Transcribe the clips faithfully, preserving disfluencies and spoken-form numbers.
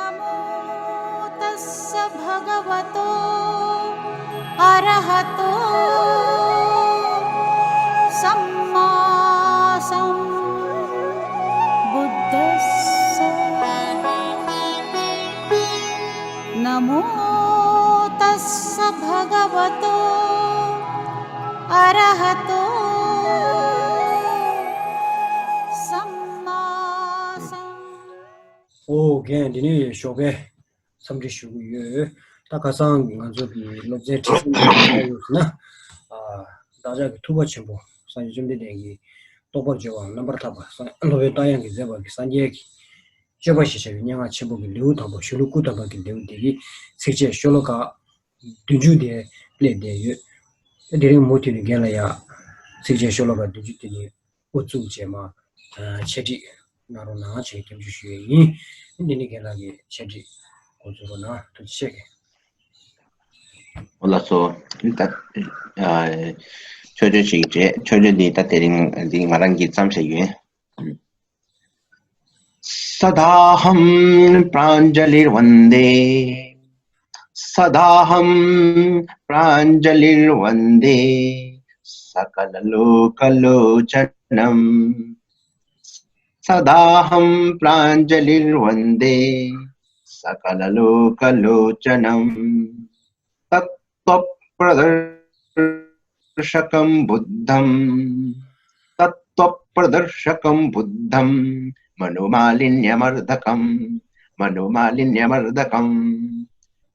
नमो तस्स भगवतो अरहतो सम्मा सम्बुद्धस्स। नमो तस्स भगवतो अरहतो सम्मा सम्बुद्धस्स। ཨོ་རྒན། འདི་ནས་ཞོགས་པའི་འཚམས་འདྲི་ཞུ་གི་ཡོད། ད་ཁ་སང་ང་ཚོ་གི་སློབ་ཚན་ཁྲིད་ཡོད་ཟེར་ན། ཨ། བདག་ཅག་གི་ཐུབ་པ་ཆེན་པོ་སངས་རྒྱས་བཅོམ་ལྡན་འདས་ཀྱིས་རྟོགས་པར་བྱ་བ་རྣམ་པར་ཐར་པ་སངས་སློབ་དཔོན་རྟ་དབྱངས་ཀྱིས་མཛད་པ་གི་སངས་རྒྱས་ཀྱི་སྤྱོད་པ་ཞེས་བྱ་བའི་སྙན་ངག་ཆེན་པོ་གི་ལེའུ་དང་པོ་གཞུང་ལུགས་སྐུ་དམ་པ་གི་ལེའུ་འདི་གི་ཚིགས་བཅད་ཤོ་ལོ་ཀ་བདུན་ཅུ་དེ་སླེབས་བསྡད་ཡོད། དེ་རིང་མུ་མཐུད་ནས་རྒན་ལགས་ཡ་ཚིགས་བཅད་ཤོ་ལོ་ཀ་བདུན་ཅུ་དེ་ནས་འགོ་བཙུགས་རྗེས་མ་འཆད་ཁྲིད་གནང་རོགས་གནང་ཞེས་སྐྱབས་འཇུག་ཞུ་ཡས་ཡིན། འདི་ནི་རྒན་ལགས་ཀྱི་འཆད་ཁྲིད་འགོ་འཛུགས་རོགས་གནང་། ཐུགས་རྗེ་ཆེ། ཨོ་ལགས་སོ། ད་ཨ་ཆོས་ཆོས་ཞིག་བྱས། ཆོས་ཆོས་འདི་ད་དེ་རིང་འདི་ང་རང་གིས་བརྩམས་བཞག་ཡོད། सदाहं प्राञ्जलिर्वन्दे। सदाहं प्राञ्जलिर्वन्दे सकललोकलोचनम्। सदाहं प्राञ्जलिर्वन्दे सकललोकलोचनम्। तत्त्वप्रदर्शकं बुद्धं। तत्त्वप्रदर्शकं बुद्धं मनोमालिन्यमर्दकम्। मनोमालिन्यमर्दकम्।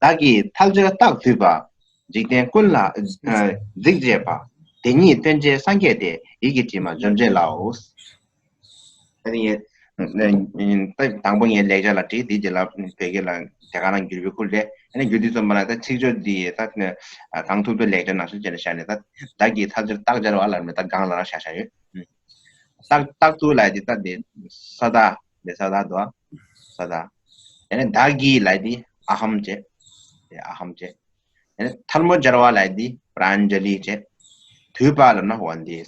བདག་གིས་ཐལ་སྦྱར་རྟགས་བསྡུས་པ། འཇིག་རྟེན་ཀུན་ལ་གཟིགས་བྱེད་པ། དེ་ཉིད་སྟོན་བྱེད་སངས་རྒྱས་ཏེ། ཡིད་ཀྱི་དྲི་མ་འཇོམས་བྱེད་ལའོ། ཨ་ནི་ངས་དང་པོ་ངས་ལེགས་སྦྱར་ལ་བྲིས། དེའི་རྗེས་ལ་བོད་སྐད་ལ་དེ་ག་རང་བསྒྱུར་བའི་སྐོར་ལས། ཨ་ནི་བསྒྱུར་དུས་ཙམ་པ་ལ་ད་ཚིག་སྦྱོར་འདི་ད་གང་ཐུབ་ཐུབ་ལེགས་སྦྱར་ནང་བཞིན་བྱས་ནས་བཞག་ནས། ད་བདག་གིས་ཐལ་སྦྱར་རྟགས་སྦྱར་བ་ལ་མེད། ད་གང་ལ་རང་བཞག་བཞག་ཡོད། རྟགས་རྟགས་ཏུ་ལ་དེ་ད་དེ་ས་ད་དེ་ས་ད་དོ། ས་ད། ཨ་ནི་བདག་གིས་ལ་དེ་ཨ་ཧམ་བྱས། དེ་ཨ་ཧམ་བྱས། ཨ་ནི་ཐལ་མོ་སྦྱར་བ་ལ་དེ་པྲཱཉྫ་ལི་བྱས། བསྡུས་པ་ལབ་ན་ཝན་དེ། ད་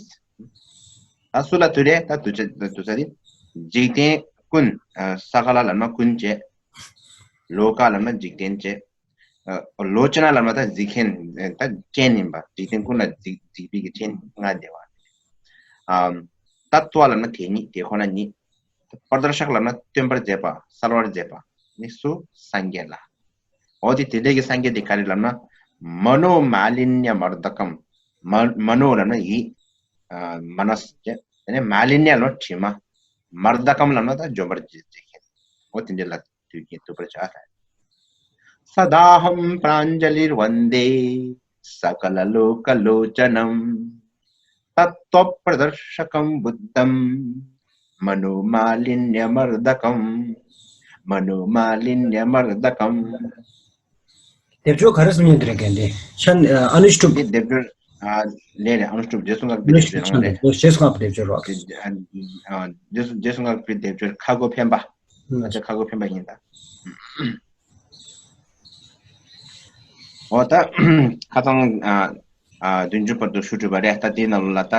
སུ་ལ་བསྡུ་རེད། ད་བསྡུ་བྱ་བསྡུ་ས་དེ་འཇིག་རྟེན་ཀུན། ས་ཀ་ལ་ལབ་ན་ཀུན་བྱས། ལོ་ཀ་ལབ་ན་འཇིག་རྟེན་བྱས། ལོ་ཅ་ན་ལབ་ན་ད་གཟིགས་མཁན། ད་སྤྱན་ཡིན་པ། འཇིག་རྟེན་ཀུན་ལ་གཟིགས་གཟིགས་པའི་གི་སྤྱན་ལྔ་བསྡད་པ། ཏཏ་ཝ་ལབ་ན་དེ་ཉིད། དེ་ཁོ་ན་ཉིད། པར་དར་ཤཀ་ལབ་ན་སྟོན་པར་མཛད་པ། གསལ་བར་མཛད་པ། ནི་སུ། སངས་རྒྱས་ལ། འོ་དེ་དེ་འདྲའི་གི་སངས་རྒྱས་དེ་ག་རེ་ལབ་ན། མ་ནོ་མ་ལི་ནྱ་མར་དཀམ། མ་མ་ནོ་ལབ་ན་ཡིད། མ་ནས་བྱས། དེ་ནས་མ་ལི་ནྱ་ལབ་ན་དྲི་མ། མར་དཀམ་ལབ་ན་ད་འཇོམས་པར་བྱེད་བྱེད་མཁན། འོ་དེ་འདྲ་ལ་དུས་ཀྱིས་བསྡུ་བར་བྱ། सदाहं प्राञ्जलिर्वन्दे सकललोकलोचनम्। तत्त्वप्रदर्शकं बुद्धं मनोमालिन्यमर्दकम्। मनोमालिन्यमर्दकम्། སྡེབ་སྦྱོར་ག་རེ་གསུང་མཁན་དེ་རེད། རྒན་དེ་ཆན་ཨ་ནུ་ཤྲུབ། འདི་སྡེབ་སྦྱོར། ཨ་ལས་རེད། ཨ་ནུ་ཤྲུབ་རྗེས་སུ་བསྔགས་པའི་སྡེབ་སྦྱོར་རང་རེད། རྗེས་སུ་བསྔགས་པའི་སྡེབ་སྦྱོར་རོ། རྗེས་སུ་བསྔགས་པའི་སྡེབ་སྦྱོར་ཁ་སྒོ་འཕེན་པ། ཨ་ཅག་ཁ་སྒོ་འཕེན་པ་ཡིན་ད། འོ་ད་ཁ་སང་ཨ་ཨ་བདུན་ཅུ་བར་དུ་ཞུ་གྲུབ་པ་རེད། ད་དེའི་ནང་ལ་ད་ཨ་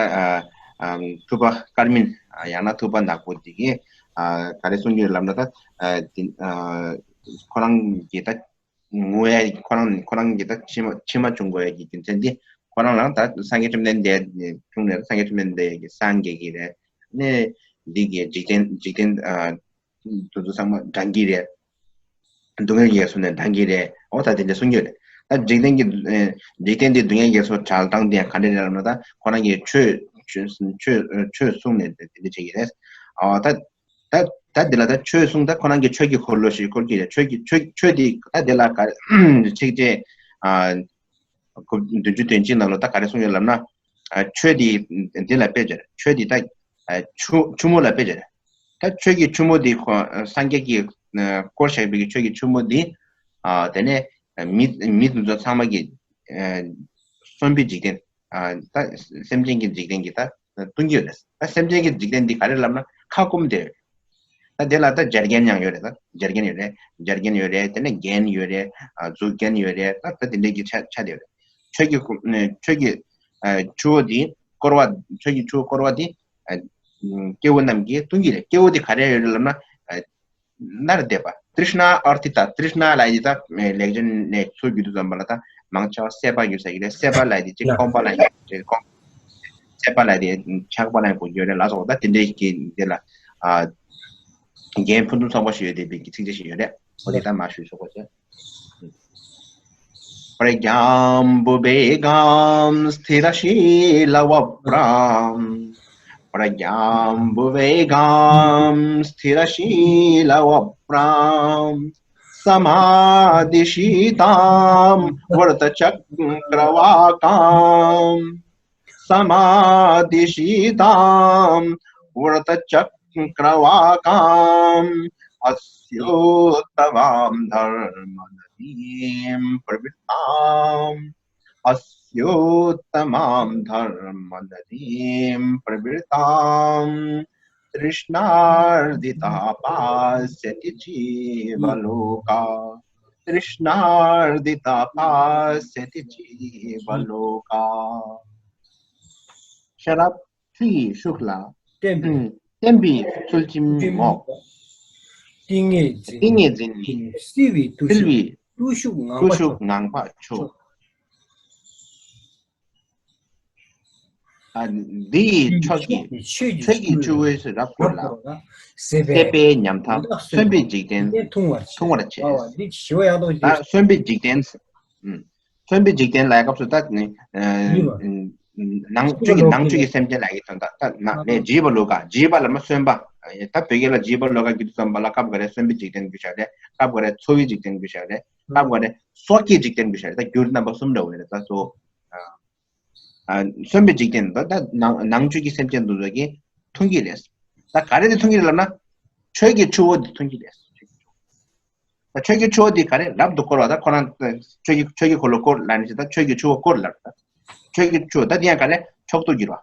ཨ་ཐུབ་པ་དཀར་མིན། ཨ་ཡང་ན་ཐུབ་པ་ནག་པོ་འདི་གིས་ཨ་ག་རེ་གསུང་གི་ཡོད་ལབ་ན། ད་ཨ་དེ་ཨ་ཁོ་རང་གིས་ད་ངུ་ཡ། ཁོ་རང་ཁོ་རང་གིས་ད་མཆི་མ་མཆི་མ་བྱུང་དགོས་ཡ་གི་རྒྱུ་མཚན་འདི། ཁོ་རང་རང་ད་སངས་རྒྱས་བཅོམ་ལྡན་འདས་བྱུང་ནས་སངས་རྒྱས་བཅོམ་ལྡན་འདས་ཀྱི་སངས་རྒྱས་ཀྱི་རེད། ནས་འདི་གི་འཇིག་རྟེན་འཇིག་རྟེན་ཨ་དེ་ཚོ་ཚང་མ་འགྲང་གི་རེད། སྡུག་བསྔལ་རྒྱལ་སོང་ནས་འགྲང་གི་རེད། འོ་ད་དེ་འདྲ་གསུང་རྒྱུ་རེད། ད་འཇིག་རྟེན་གྱི་ཨ་འཇིག་རྟེན་འདི་སྡུག་བསྔལ་རྒྱལ་སོང་གྲལ་སྟངས་དེ་ཡང་ག་འདྲ་རེད་ལབ་ན། ད་ཁོ་རང་གིས་ཆོས་ཆོས་ཆོས་ཆོས་གསུངས་ནས་དེ་འདྲ་བྱེད་ཀྱི་རེད། འོ་ད། ད་ད་འདི་ལ་ད་ཆོས་གསུངས། ད་ཁོ་རང་གིས་ཆོས་ཀྱི་འཁོར་ལོ་ཞིག་བསྐོར་གྱི་རེད། ཆོས་ཀྱི་ཆོས་ཆོས་འདི་ད་འདི་ལ་ག་ཚིགས་བཅད་ཨ་བདུན་ཅུ་དོན་གཅིག་ནང་ལ་ད་ག་རེ་གསུངས་ཡོད་ལབ་ན། ཨ་ཆོས་འདི་འདི་ལ་དཔེ་བྱས། ཆོས་འདི་ད་ཨ་ཆུ་ཆུ་མོ་ལ་དཔེ་བྱས། ད་ཆོས་ཀྱི་ཆུ་མོ་འདི་ཁོ་སངས་རྒྱས་ཀྱིས་ཨ་བསྐོར་བཞག་པའི་ཆོས་ཀྱི་ཆུ་མོ་འདི། ཨ་དེ་ནས་མི་མི་དེ་ཚོ་ཚང་མ་གི་ཨ་གསོན་པོའི་འཇིག་རྟེན། ཨ་ད་སེམས་ཅན་གྱི་འཇིག་རྟེན་གྱི་ད་སྟོན་གྱི་ཡོད་རེད། ད་སེམས་ཅན་གྱི་འཇིག་རྟེན་འདི་ག་རེ་ལབ་ན་ཁ་སྐོམ་དེ་ཡོད་རེད། ད་དེ་ལ་ད་བྱ་རྒན་ཡང་ཡོད་རེད། ད་བྱ་རྒན་ཡོད་རེད། བྱ་རྒན་ཡོད་རེད། དེ་ནས་རྒན་ཡོད་རེད། ཨ་གཟུགས་རྒན་ཡོད་རེད། ད་ད་དེ་འདྲའི་གི་ཆ་ཆ་དེ་ཡོད་རེད། ཆོས་ཀྱི་ཁུ་ཆོས་ཀྱི་ཨ་ཆུ་བོ་འདི་བསྐོར་བ། ཆོས་ཀྱི་ཆུ་བོ་བསྐོར་བ་འདི་ཨ་སྐྱེ་བོ་རྣམས་ཀྱིས་སྟོན་གྱི་རེད། སྐྱེ་བོ་འདི་ག་རེ་ཡོད་རེད་ལབ་ན། ཨ་མནར་བསྡད་པ། ཏྲིཤ་ན་ཨར་ཐི་ཏ། ཏྲིཤ་ན་ལབ་ཡ་དེ་ད་ལེགས་བྱོན་ནས་ཚུར་བརྒྱུད་དུ་འཛོམས་པ་ལ་ད་མང་ཆེ་བ་སྲེད་པ་ཡོད་ས་ཡིན་རེད། སྲེད་པ་ལབ་ཡ་དེ་ཅིག་སྐོམ་པ་ལ་ཡིན་རེད། སྐོམ། སྲེད་པ་ལབ་ཡ་དེ་ཆགས་པ་ལ་གོ་རྒྱུ་རེད་ལ་སོགས་ད་དེ་འདྲའི་གི་དེ་ལ་ཨ་རྒྱན་ཕུན་སུམ་ཚོགས་པ་ཞིག་ཡོད་བསྡད་པའི་གི་ཚིགས་བཅད་ཞིག་ཡོད་རེད། འོ་དེ་ད་མར་ཞུས་ཆོག་པ་བྱས། प्रज्ञां विवेकां स्थिरशीलवप्रां। प्रज्ञां विवेकां स्थिरशीलवप्रां। समाधिशीतां व्रतचक्रवाकां। समाधिशीतां व्रतचक्रवाकां। अस्योत्तमां धर्मनदीं प्रवृत्तां। अस्योत्तमां धर्मनदीं प्रवृत्तां। तृष्णार्दिता पास्यति जीवलोका। तृष्णार्दिता पास्यति जीवलोका। ཤེས་རབ་ཆུ་ཡི་ཤུགས་ལ། བརྟན་པའི། ཨུམ། བརྟན་པའི་ཚུལ་ཁྲིམས་ཚུལ་ཁྲིམས་མོ། ཏིང་ངེ་འཛིན། ཏིང་ངེ་འཛིན་ནི། བསིལ་བའི་བཏུལ་བསིལ་ཞུགས། བའི་བཏུལ་ཞུགས་ངང་པ་ཆོག་ངང་པ་ཆོག་ཨ། འདི་ཡི་ཕྱོགས་ཀྱི་ཆོས་ཀྱི་ཆོས་ཀྱི་ཆུ་བོའི་རབ་བསྐོར་ལ། སྲེད་པའི་ཉམ་ཐག་མཚོན་པའི་འཇིག་རྟེན་འཐུང་བར་བྱེད། འདི་ཞི་བ་ཡག་ཏོ་ད་མཚོན་པའི་འཇིག་རྟེན། ཨུམ། མཚོན་པའི་འཇིག་རྟེན་ལ་སྐབས་སུ་ད་ནི། ཨ། ནང་བཅུད་ཀྱི་ནང་བཅུད་ཀྱི་སེམས་ཅན་ལ་ཡི་དོན་དག་ད་ནང་ནས་བྱིས་པ་ལོ་ཀ། བྱིས་པ་ལ་མ་སོན་པ། ད་བོད་སྐད་ལ་བྱིས་པ་ལོ་ཀ་གི་དུས་ཙམ་པ་ལ་སྐབས་འགའ་རེ་སོན་པའི་འཇིག་རྟེན་གྱི་ཤར་རེད། སྐབས་འགའ་རེ་འཚོ་བའི་འཇིག་རྟེན་གྱི་ཤར་རེད། སྐབས་འགའ་རེ་སྲོག་གི་འཇིག་རྟེན་གྱི་ཤར་རེད། ད་འགྱུར་རྣམ་པ་གསུམ་འདྲ་བོ་རེད་ད་གཙོ་བོ། ཨ། སོན་པའི་འཇིག་རྟེན་དུ་ད་ནང་ནང་བཅུད་ཀྱི་སེམས་ཅན་དེ་ཚོ་གིས་འཐུང་གི་རེད། ད་ག་རེ་དེ་འཐུང་གི་རེད་ལབ་ན། ཆོས་ཀྱི་ཆུ་བོ་དེ་འཐུང་གི་རེད། ད་ཆོས་ཀྱི་ཆུ་བོ་དེ་ག་རེ་རབ་ཏུ་བསྐོར་བ་ད་ཁོ་རང་ཆོས་ཀྱི་ཆོས་ཀྱི་འཁོར་ལོ་བསྐོར་ལབ་ནས་ད་ཆོས་ཀྱི་ཆུ་བོ་བསྐོར་ལབ་ད། ཆོས་ཀྱི་ཆུ་བོ་ད་དེ་ཡང་ག་རེ་མཆོག་ཏུ་གྱུར་བ།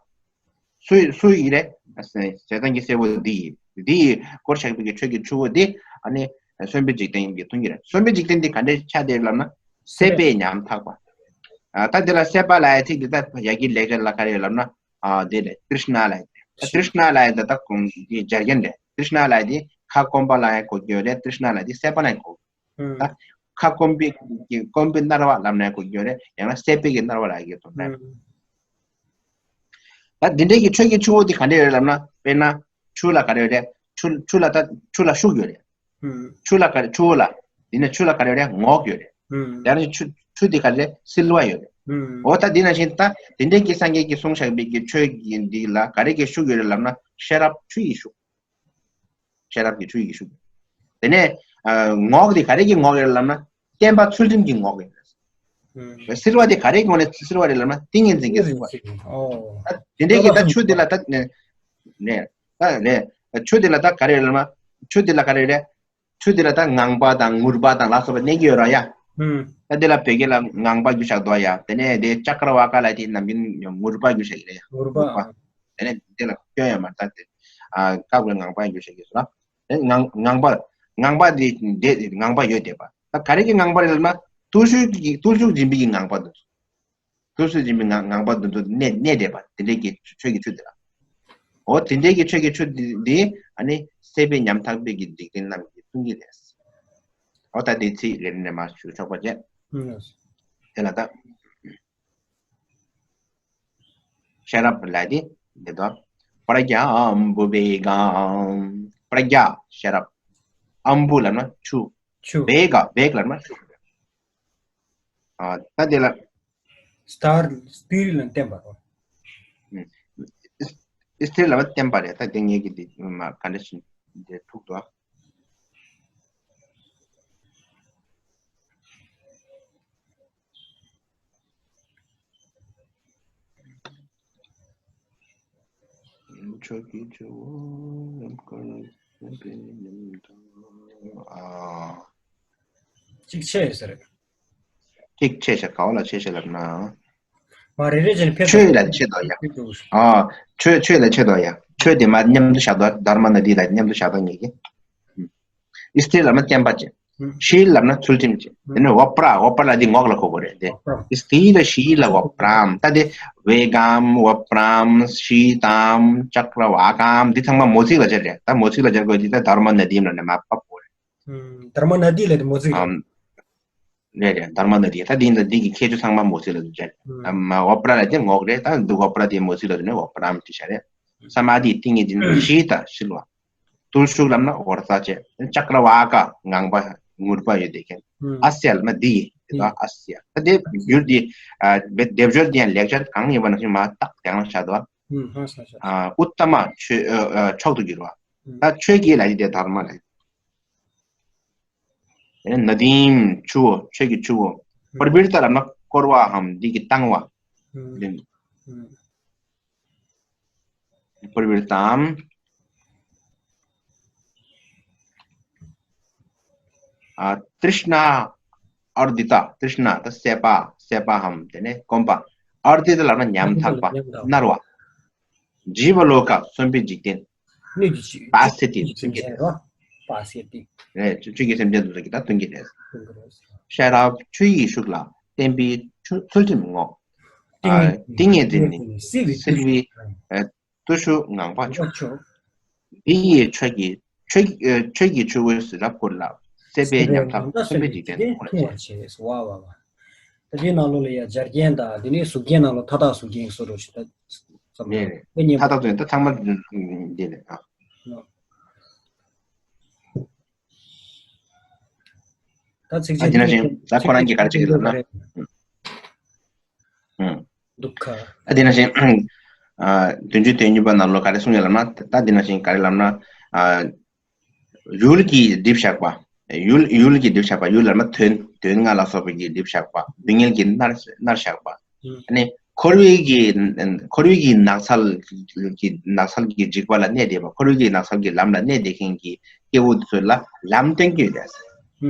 སུ་སུ་ཡིན་རེད། ཞེ་སྡང་གི་སྲས་པོ་འདི་ཡིན། འདི་ཡིས་བསྐོར་བཞག་པའི་ཆོས་ཀྱི་ཆུ་བོ་འདི་ཨ་ནི་གསོན་པའི་འཇིག་རྟེན་གྱི་འཐུང་གི་རེད། གསོན་པའི་འཇིག་རྟེན་འདི་ག་འདྲའི་ཆ་དེ་ལབ་ན། སྲེད་པའི་ཉམ་ཐག་པ། ཨ། ད་འདི་ལ་སྲེད་པ་ལབ་ཡ་ཚིག་འདི་ད་ཡ་གི་ལེགས་སྦྱར་ལ་ག་རེ་ཡོད་ལབ་ན། ཨ། འདི་རེད། ཏྲིཤ་ན་ལབ་ཡ་དེ། ཏྲིཤ་ན་ལབ་ཡ་དེ་ད་གོང་གི་སྦྱར་མཁན་རེད། ཏྲིཤ་ན་ལབ་ཡ་དེ་ཁ་སྐོམ་པ་ལ་ཡང་གོ་རྒྱུ་རེད། ཏྲིཤ་ན་ལབ་ཡ་དེ་སྲེད་པ་ལ་ཡང་གོ། ད་ཁ་སྐོམ་པའི་གི་སྐོམ་པའི་མནར་བ་ལབ་ན་གོ་རྒྱུ་རེད། ཡང་ན་སྲེད་པའི་གི་མནར་བ་ལབ་ཡ་གི་དོན་རེད། ད་འདི་འདྲའི་གི་ཆོས་ཀྱི་ཆུ་བོ་དེ་ག་འདྲ་ཡོད་ལབ་ན། དཔེར་ན་ཆུ་ལ་ག་རེ་ཡོད་རེད། ཆུ་ཆུ་ལ་ད་ཆུ་ལ་ཤུགས་ཡོད་རེད། ཆུ་ལ་ག་རེ་ཆུ་བོ་ལ། འདི་ནས་ཆུ་ལ་ག་རེ་ཡོད་རེད། ངོགས་ཡོད་རེད། ཡང་ན་ཆུ་ཆུ་དེ་ག་རེ་རེད། བསིལ་བ་ཡོད་རེད། འོ་ད་འདི་ནང་བཞིན་ད་དེ་འདྲའི་གི་སངས་རྒྱས་ཀྱིས་གསུངས་བཞག་པའི་གི་ཆོས་ཀྱི་འདི་ལ་ག་རེ་གི་ཤུགས་ཡོད་རེད་ལབ་ན། ཤེས་རབ་ཆུ་ཡི་ཤུགས། ཤེས་རབ་ཀྱི་ཆུ་ཡི་ཤུགས། དེ་ནས་ཨ་ངོགས་དེ་ག་རེ་གི་ངོགས་ཡོད་ལབ་ན། བརྟན་པ་ཚུལ་ཁྲིམས་ཀྱི་ངོགས་ཡོད་རེད། བསིལ་བ་དེ་ག་རེ་གི་ངོགས་ནས་བསིལ་བ་རེད་ལབ་ན། ཏིང་ངེ་འཛིན་གྱི་བསིལ་བ་རེད། དེ་འདྲའི་གི་ད་ཆུ་དེ་ལ་ད་ནས་ནས་ད་ནས་ཆུ་དེ་ལ་ད་ག་རེ་ཡོད་ལབ་ན། ཆུ་དེ་ལ་ག་རེ་ཡོད་རེད། ཆུ་དེ་ལ་ད་ངང་པ་དང་ངུར་པ་དང་ལ་སོགས་པ་གནས་ཀྱི་ཡོད་ར་ཡ། ད་དེ་ལ་བོད་སྐད་ལ་ངང་པ་རྒྱུ་བཞག་འདུག་ཡ། དེ་ནས་དེ་ཅཀྲ་ཝ་ཀ་ལ་དེ་ནམ་རྒྱུན་ངུར་པ་རྒྱུ་བཞག་གི་རེད་ཡ། ངུར་པ། དེ་ནས་དེ་ལ་སྐྱོན་ཡོད་མ་རེད། ད་དེ་ཨ་སྐབས་ལ་ངང་པ་རྒྱུ་བཞག་གི་སོ་ལ། དེ་ངང་ངང་པ་ངང་པ་དེ་དེ་ངང་པ་ཡོད་བསྡད་པ། ད་ག་རེ་གི་ངང་པ་རེད་ལབ་ན། བརྟུལ་ཞུགས་ཀྱི་བརྟུལ་ཞུགས་སྦྱིན་པའི་གི་ངང་པ་འདུག་བརྟུལ་ཞུགས་སྦྱིན་པའི་ངང་ངང་པ་འདུག་འདུག་གནས་གནས་བསྡད་པ་དེ་འདྲའི་གི་ཆོས་ཀྱི་ཆུ་དེ་ལ། འོ་དེ་འདྲའི་གི་ཆོས་ཀྱི་ཆུ་འདི་འདི་ཨ་ནི་སྲེད་པའི་ཉམ་ཐག་པའི་གི་འཇིག་རྟེན་རྣམས་ཀྱིས་བཏུང་གི་རེད། འོ་ད་དེ་ཚིག་རེ་རེ་ནས་མར་ཞུ་ཆོག་པ་བྱས། དེ་ལ་ད་ཤེས་རབ་ལ་དེ་འདི་དོ། པྲཛྙཱ་ཨམ་བུ་བེ་ག་ཨམ། པྲཛྙཱ་ཤེས་རབ། ཨམ་བུ་ལབ་ན་ཆུ། ཆུ། བེ་ག་བེ་ག་ལབ་ན་ཆུ། ཨ་ད་དེ་ལ། སྟར་སྟིར་ལ་བརྟན་པ་རོ། ཨིས་སྟིར་ལ་བརྟན་པ་རེད། ད་དེ་ངེད་ཀྱི་དེ་མ་ག་འདྲ་ཞིག་དེ་ཐུག་དོ། ཆོས་ཀྱི་ཆུ་བོ་ཡུམ་དཀར་ལ་སོན་པའི་ཉམ་ཐག་ཨ། གཅིག་ཆད་ཟེར། གཅིག་ཆད་ཤག་ག་བ་ལ་ཆད་ཤག་ལབ་ན། མ་རེ་རེ་བྱས་ནས་ཕེབས་ཆོས་ལ་ཆད་དོ་ཡ། ཨ། ཆོས་ཆོས་ལ་ཆད་དོ་ཡ། ཆོས་དེ་མ་མཉམ་དུ་བཞག་དོ། དྷརྨ་ནཱ་དཱི་ལ་མཉམ་དུ་བཞག་དོ་ངེད་ཀྱིས། ཨིས་ཏི་ལབ་ན་བརྟན་པ་ཅན། ཤཱི་ལབ་ན་ཚུལ་ཁྲིམས་ཅན། དེ་ནས་བ་པྲ། བ་པྲ་ལ་འདི་ངོགས་ལ་གོ་དགོས་རེད་དེ། ཨིས་ཏི་ལ་ཤཱི་ལ་བ་པྲམ། ད་དེ་བེ་གམ་བ་པྲམ་ཤཱི་ཏམ་ཅཀྲ་ཝ་ཀམ་འདི་ཚང་མ་མོ་ཚིག་ལ་སྦྱར་རེད། ད་མོ་ཚིག་ལ་སྦྱར་དགོས་དེ་ད་དྷརྨ་ནཱ་དཱི་ལ་ནས་མ་ཕབ་དགོས་རེད། དྷརྨ་ནཱ་དྷི་ལབ་དེ་མོ་རྩིས་རེད། རེད་རེད། དྷརྨ་ནཱ་དྷི། ད་འདི་འདི་གི་ཁྱད་ཆོས་ཚང་མ་མོ་རྩིས་ལབ་དུས་ཅན། འོ་པ་ར་ལབ་དེ་ངོགས་རེད། ད་འདི་འོ་པ་ར་དེ་མོ་རྩིས་ལབ་དུས་ནས་འོ་པ་ར་མ་བྲིས་བྱ་རེད། ས་མཱ་དྷི་ཏིང་ངེ་འཛིན་ཤི་ད་ཤི་ལ་བ། ཏུལ་ཤུགས་ལབ་ན་འོ་རྩ་བྱས། ཅཀྲ་ཝ་ཀ་ངང་པ་ངུར་པ་ཡོད་དེ་མཁན། ཨ་སྱ་ལབ་ན་འདི་ཡི་དེ་ད་ཨ་སྱ། ད་དེ་འགྱུར་དེ་སྡེབ་སྦྱོར་དེ་ཡང་ལེགས་སྦྱར་གང་ཡིན་པ་ནང་བཞིན་མ་བཏགས་དེ་ཡང་བཞག་འདུག་ཨུཏྟ་མ་ཆོས་མཆོག་ཏུ་གྱུར་བ། ད་ཆོས་ཀྱི་ལ་ཡི་དེ་དྷརྨ་ལ་ཡི། ནཱ་དྷིམ་ཆུ་བོ། ཆོས་ཀྱི་ཆུ་བོ། པྲི་བིར་ཏ་ལབ་ན་བསྐོར་བའམ་འདི་གི་བཏང་བ། པྲི་བིར་ཏམ། ཨ་ཏྲིཤ་ན་ཨར་དི་ཏ། ཏྲིཤ་ན་ད་སྲེད་པ། སྲེད་པའམ་དེ་ནས་སྐོམ་པ། ཨར་དི་ཏ་ལབ་ན་ཉམ་ཐག་པ། མནར་བ། ཇི་བ་ལོ་ཀ་གསོན་པོའི་འཇིག་རྟེན། སྣོད་ཀྱི་ཆུ། པཱ་སི་ཏི་ཆུ་ཀྱི་རེད་བ། པཱ་སི་ཏི། རེད། ཆུ་ཆུ་ཀྱི་སེམས་ཅན་དེ་ཚོ་གི་ད་སྟོན་གྱི་རེད། སྟོན་གྱི་རེད། ཤེས་རབ་ཆུ་ཡི་ཤུགས་ལ་བརྟན་པའི་ཆུ་ཚུལ་ཁྲིམས་ངོགས། ཏིང་ངེ་འཛིན་ནི་བསིལ་བའི་བརྟུལ་ཞུགས་ངང་པ་མཆོག། འདི་ཡི་ཆོས་ཀྱི་ཆོས་ཆོས་ཀྱི་ཆུ་བོས་རབ་བསྐོར་ལ། སྲེད་པའི་ཉམ་ཐག་གསོན་པོའི་འཇིག་རྟེན་མཐོང་བར་བྱེད། ད་དེའི་ནང་ལོགས་ལ་ཡ་སྦྱར་རྒྱན་དང་དེ་ནས་གཟུགས་རྒྱན་ནང་ལོགས་མཐའ་དག་གཟུགས་རྒྱན་སོགས་རོ་ཞིག་ད་ཙམ་ལ་དེ་ནས་མཐའ་དག་ཏུ་ད་ཚང་མ་འདི་ལས་ཨ། ད་ཚིག་ཨ་དེ་ནང་བཞིན་ད་ཁོ་རང་གིས་ག་རེ་བྱེད་ཀྱི་འདུག་ན། ཨུམ། དུག་ཁ། ཨ་དེ་ནང་བཞིན་ཨ་བདུན་ཅུ་དོན་གཉིས་པ་ནང་ལོགས་ག་རེ་གསུངས་ཡོད་ལབ་ན། ད་དེ་ནང་བཞིན་ག་རེ་ལབ་ན། ཨ་ཡུལ་གྱིས་སྒྲིབ་བཞག་པ། ཡུལ་ཡུལ་གྱིས་སྒྲིབ་བཞག་པ། ཡུལ་ལབ་ན་དོན་དོན་ལྔ་ལ་སོགས་པ་གིས་སྒྲིབ་བཞག་པ། སྡུག་བསྔལ་གྱིས་མནར་མནར་བཞག་པ། ཨ་ནི་འཁོར་བའི་གི་འཁོར་བའི་གི་ནགས་ཚལ་གྱི་ནགས་ཚལ་གྱི་འཇིགས་པ་ལ་གནས་བསྡད་པ། འཁོར་བའི་གི་ནགས་ཚལ་གྱི་ལམ་ལ་གནས་བསྡད་མཁན་གྱི་སྐྱེ་བོ་དེ་ཚོ་ལ་ལམ་སྟོན་གྱི་ཡོད་རེད།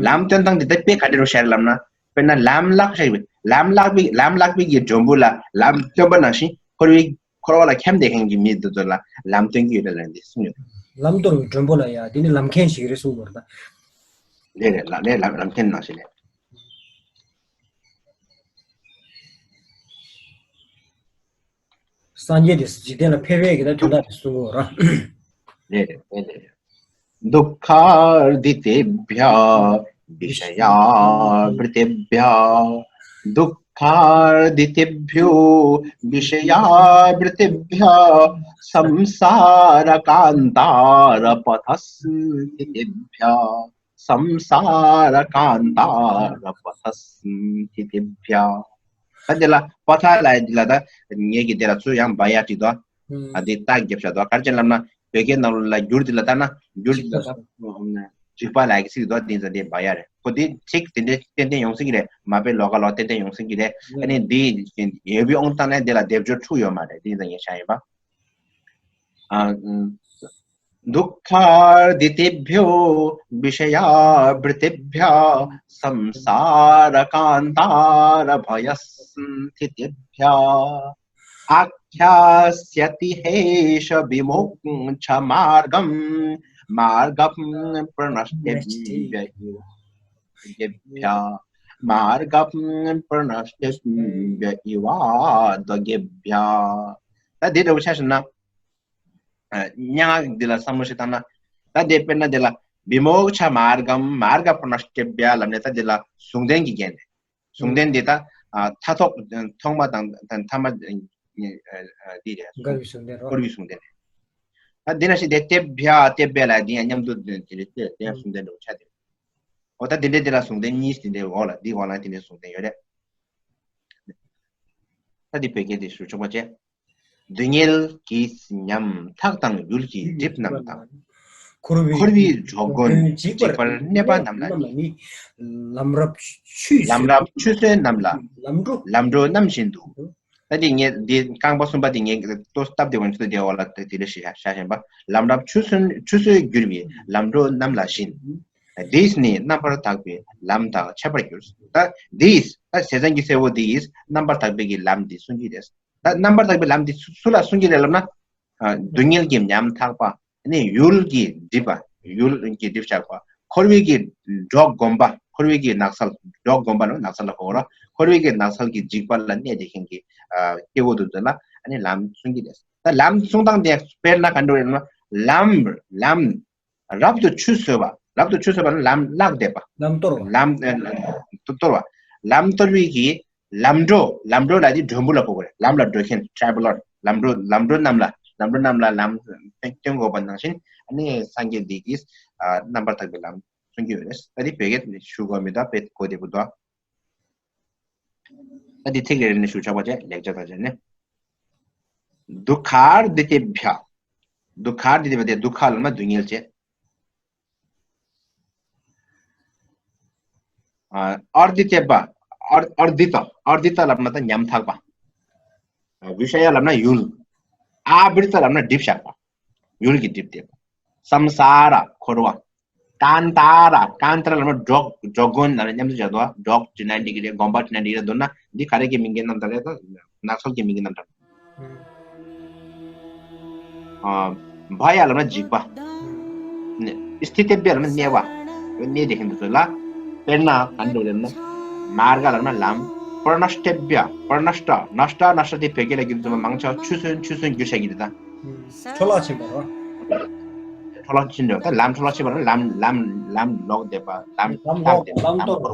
ལམ་སྟོན་སྟངས་དེ་ད་དཔེ་ག་འདྲ་རུ་ཤར་ལབ་ན། དཔེར་ན་ལམ་བརླག་ཤག་ལམ་བརླག་པའི་ལམ་བརླག་པའི་གི་མགྲོན་པོ་ལ་ལམ་སྟོན་པ་ནང་བཞིན་འཁོར་བའི་འཁོར་བ་ལ་འཁྱམས་བསྡད་མཁན་གྱི་མི་དེ་ཚོ་ལ་ལམ་སྟོན་གྱི་ཡོད་རེད་ལབ་འདི་གསུངས་ཡོད། ལམ་སྟོན་པའི་མགྲོན་པོ་ལ་ཡ་དེ་ནི་ལམ་མཁན་ཞིག་རེད་གསུངས་པ་རེད་ད། ལས་རེད་ལ་ལས་ལམ་ལམ་མཁན་ནང་བཞིན་རེད། སངས་རྒྱས་དེ་འཇིག་རྟེན་ལ་ཕེབས་པའི་གི་ད་དོན་དག་དེ་གསུང་གི་ཡོད་ར། རེད་རེད་རེད་རེད། दुःखार्दितेभ्यः विषयावृत्तिभ्यः। दुःखार्दितेभ्यो विषयावृत्तिभ्यः। संसारकान्तारपथस्थितेभ्यः। संसारकान्तारपथस्थितेभ्यः। ད་འདི་ལ་པ་ཐ་ལ་འདི་ལ་ད་ངེད་ཀྱི་འདི་ལ་ཚུར་ཡང་བ་ཡ་བྲིས་དོ། ཨ་འདི་རྟགས་རྒྱབ་བཞག་དོ། ག་རེ་བྱས་ལབ་ན་བོད་སྐད་ནང་ལ་འགྱུར་འདི་ལ་ལྟ་ན་འགྱུར་འདི་ལ་ད་འཇིགས་པ་ལ་ཡི་གེ་ཚིག་དོ། འདི་ཚོ་འདི་བ་ཡ་རེད། ཁོ་འདི་ཚིག་འདི་འདྲའི་ཏན་ཏན་ཡོང་སྲིད་ཀྱི་རེད། མ་དཔེ་ལོགས་ཀ་ལོགས་ཏན་ཏན་ཡོང་སྲིད་ཀྱི་རེད། ཨ་ནི་འདི་ཡོད་པའི་དབང་དུ་བཏང་ན་འདི་ལ་སྡེབ་སྦྱོར་འཁྲུག་ཡོད་མ་རེད། འདི་ཚོ་ངས་བཤད་ཡིན་པ། ཨ། दुःखार्दितेभ्यो विषयावृत्तिभ्यः संसारकान्तारभयस्थितिभ्यः। आख्यास्यति ह्येष विमोक्षमार्गं मार्गप्रशस्तेभ्य इवाद्वगेभ्यः। मार्गप्रशस्तेभ्य इवाद्वगेभ्यः। ད་འདི་འདྲ་བོ་ཆ་བཞག་ན། ཨ། སྙན་ངག་འདི་ལ་བསམ་བློ་ཞིག་བཏང་ན། ད་དེ་དཔེར་ན་དེ་ལ་विमोक्षमार्गं मार्गप्रशस्तेभ्य ལབ་ནས་ད་དེ་ལ་ཟུང་ལྡན་གྱི་རྒྱན་རེད། ཟུང་ལྡན་འདི་ད་ཨ་མཐའ་ཐོག་ཐོག་མ་དང་དང་ཐ་མ་འདི་རེད། འགལ་བའི་ཟུང་ལྡན་རོ། འཁོར་བའི་ཟུང་ལྡན་རེད། ད་འདི་ན་ཞིག་དེ་སྟེ་བྱ་སྟེ་བྱ་ལ་འདི་ཡང་མཉམ་དུ་འདི་རེད། དེ་ཡང་ཟུང་ལྡན་འགྲོ་ཆ་དེ། འོ་ད་འདི་འདྲའི་འདི་ལ་ཟུང་ལྡན་གཉིས་འདི་འདྲའི་འོག་ལ་འདི་འོག་ལ་འདི་འདྲའི་ཟུང་ལྡན་ཡོད་རེད། ད་འདི་བོད་སྐད་འདི་ཞུ་ཆོག་པ་བྱས། སྡུག་བསྔལ་གྱིས་ཉམ་ཐག་དང་ཡུལ་གྱིས་སྒྲིབ་རྣམས་དང་། འཁོར་བའི་འགྲོ་མགོན་འཇིགས་པར་གནས་པ་རྣམས་ལ་ནི། ལམ་རབ་ཆུད་ཟོས་ལམ་རབ་ཆུད་ཟོས་རྣམས་ལ་ལམ་འགྲོ་ལམ་འགྲོ་རྣམ་བཞིན་དུ། ད་འདི་ངས་འདི་རྐང་པ་གསུམ་པ་འདི་ངས་ལྟོ་སྟབས་བདེ་བ་ཚོ་དེ་འོག་ལ་དེ་ལས་ཤེས་བྱ་བཞིན་པ། ལམ་རབ་ཆུད་ཟོས་ཆུད་ཟོས་གྱུར་པའི་ལམ་འགྲོ་རྣམས་ལ་བཞིན། འདིས་ནི་རྣམ་པར་དག་པའི་ལམ་དག་འཆད་པར་འགྱུར། ད་འདིས་ད་ཟས་གཙང་གི་སྲས་པོ་འདིས་རྣམ་པར་དག་པའི་གི་ལམ་འདི་གསུང་གི་རེད། ད་རྣམ་པར་དག་པའི་ལམ་འདི་སུ་སུ་ལ་གསུང་གི་རེད་ལབ་ན། ཨ། སྡུག་བསྔལ་གྱིས་ཉམ་ཐག་པ། ནི་ཡུལ་གྱིས་སྒྲིབ་པ། ཡུལ་གྱིས་སྒྲིབ་བཞག་པ། འཁོར་བའི་གི་འགྲོ་དགོན་པ། འཁོར་བའི་གི་ནགས་ཚལ། འགྲོ་དགོན་པ་ནི་ནགས་ཚལ་ལ་གོ་ར། འཁོར་བའི་གི་ནགས་ཚལ་གྱི་འཇིགས་པ་ལ་གནས་བསྡད་མཁན་གྱི་ཨ་སྐྱེ་བོ་དེ་ཚོ་ལ་ཨ་ནི་ལམ་གསུང་གི་རེད། ད་ལམ་གསུང་སྟངས་དེ་དཔེར་ན་ག་འདྲ་རེད་ན། ལམ་ལམ་རབ་ཏུ་ཆུད་ཟོས་པ། རབ་ཏུ་ཆུད་གསོད་པ་ནི་ལམ་བརླག་འདེབས་པ། ལམ་གཏོར་བ། ལམ་ཨ་གཏོར་བ། ལམ་གཏོར་བའི་གི་ལམ་འགྲོ། ལམ་འགྲོ་ལ་དེ་མགྲོན་པོ་ལ་གོ་དགོས་རེད། ལམ་ལ་འགྲོ་མཁན་ཊེ་རེ་ཝེ་ལར། ལམ་འགྲོ་ལམ་འགྲོ་རྣམས་ལ། ལམ་འགྲོ་རྣམས་ལ་ལམ་སྟོན་དགོས་པ་ནང་བཞིན། ཨ་ནི་སངས་རྒྱས་འདི་གིས་ཨ་རྣམ་པར་དག་པའི་ལམ་གསུང་གི་ཡོད་རེད། ད་དེ་བོད་སྐད་ཞུ་དགོས་མི་འདུག་དཔེ་གོ་བདེ་པོ་འདུག་ད་འདི་ཚིག་རེ་རེ་ནས་ཞུ་ཆོག་པ་བྱས། ལེགས་སྦྱར་དང་བྱས་ནས། དུཿཁ་ཨཱརྠིཏེབྱ། དུཿཁ་ཨཱརྠིཏེབྱ་དེ་དུཿཁ་ལབ་ན་སྡུག་བསྔལ་བྱས། ཨཱརྠིཏེབྱ། ཨཱརྠིཏ། ཨཱརྠིཏ་ལབ་ན་ད་ཉམ་ཐག་པ། བི་ཤ་ཡ་ལབ་ན་ཡུལ། ཨ་བྲྀ་ཏ་ལབ་ན་སྒྲིབ་བཞག་པ། ཡུལ་གྱི་སྒྲིབ་བསྡད་པ། སཾ་ས་ར་འཁོར་བ། ཀཱ་ཏཱ་ར། ཀཱ་ཏཱ་ར་ལབ་ན་འགྲོགས། འགྲོགས་མགོན་ལབ་ན་མཉམ་དུ་བྱ་དོ། འགྲོགས་བྱེད་ན་འགྲིག་གི་རེད། སྒོམ་པ་བྱེད་ན་འགྲིག་གི་རེད། མདོར་ན་འདི་ག་རེ་གི་མིང་གི་རྣམ་གྲངས་རེད་ད། ནགས་ཚལ་གྱི་མིང་གི་རྣམ་གྲངས། ཨ། བྷ་ཡ་ལབ་ན་འཇིགས་པ། ནི་སི་ཐི་ཏེ་བྷྱ་ལབ་ན་གནས་པ། གནས་དེ་ཧིན་དུ་ཚོ་ལ། དཔེར་ན་ག་འདྲ་ལབ་ན། མར་ག་ལབ་ན་ལམ། པྲ་ཎཥྟེ་བྷྱ། པྲ་ཎཥྟ། ཎཥྟ་ཎཥྟ་དེ་བོད་སྐད་ལ་བསྒྱུར་ཙམ་མང་ཆེ་བ་ཆུ་སོན་ཆུ་སོན་བསྒྱུར་བྱ་གི་རེད་ད། འཕྲོ་བརླག་ཕྱིན་པ་རེད། འཕྲོ་བརླག་ཕྱིན་འགྲོ། ད་ལམ་འཕྲོ་བརླག་ཕྱིན་པ་རེད། ལམ་ལམ་ལམ་ལོག་བསྡད་པ། ལམ་ལམ་ལོག་བསྡད་པ། ལམ་ལམ་གཏོར་བ།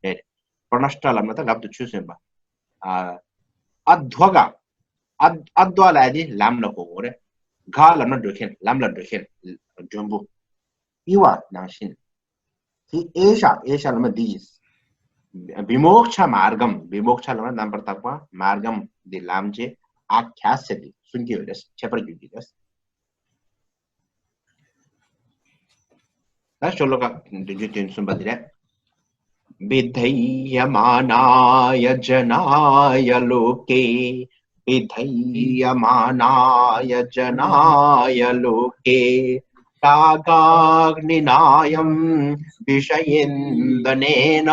རེད། པྲ་ཎཥྟ་ལབ་ན་ད་རབ་ཏུ་ཆུད་གསོད་པ། ཨ། ཨ་དྷྭ་ག། ཨ་ཨ་དྷྭ་ལབ་ཡ་དེ་ལམ་ལ་གོ་དགོས་རེད། ག་ལབ་ན་འགྲོ་མཁན། ལམ་ལ་འགྲོ་མཁན། མགྲོན་པོ། ཨི་བ་ནང་བཞིན། དེ་ཨེ་ཤ། ཨེ་ཤ་ལབ་ན་འདི་ཡིན། བི་མོཀྵ་མརྒམ། བི་མོཀྵ་ལབ་ན་རྣམ་པར་དག་པ། མརྒམ་འདི་ལམ་ཅེས། ཨ་ཁྱ་སེ་དེ་གསུང་གི་ཡོད་རེད། ཁྱད་པར་འགྱུར་གྱི་རེད། ད་ཤོ་ལོ་ཀ་བདུན་ཅུ་དོན་གསུམ་པ་འདི་རེད། भिद्यमानाय जनाय लोके। भिद्यमानाय जनाय लोके। रागाग्निनायं विषयेन्दनेन।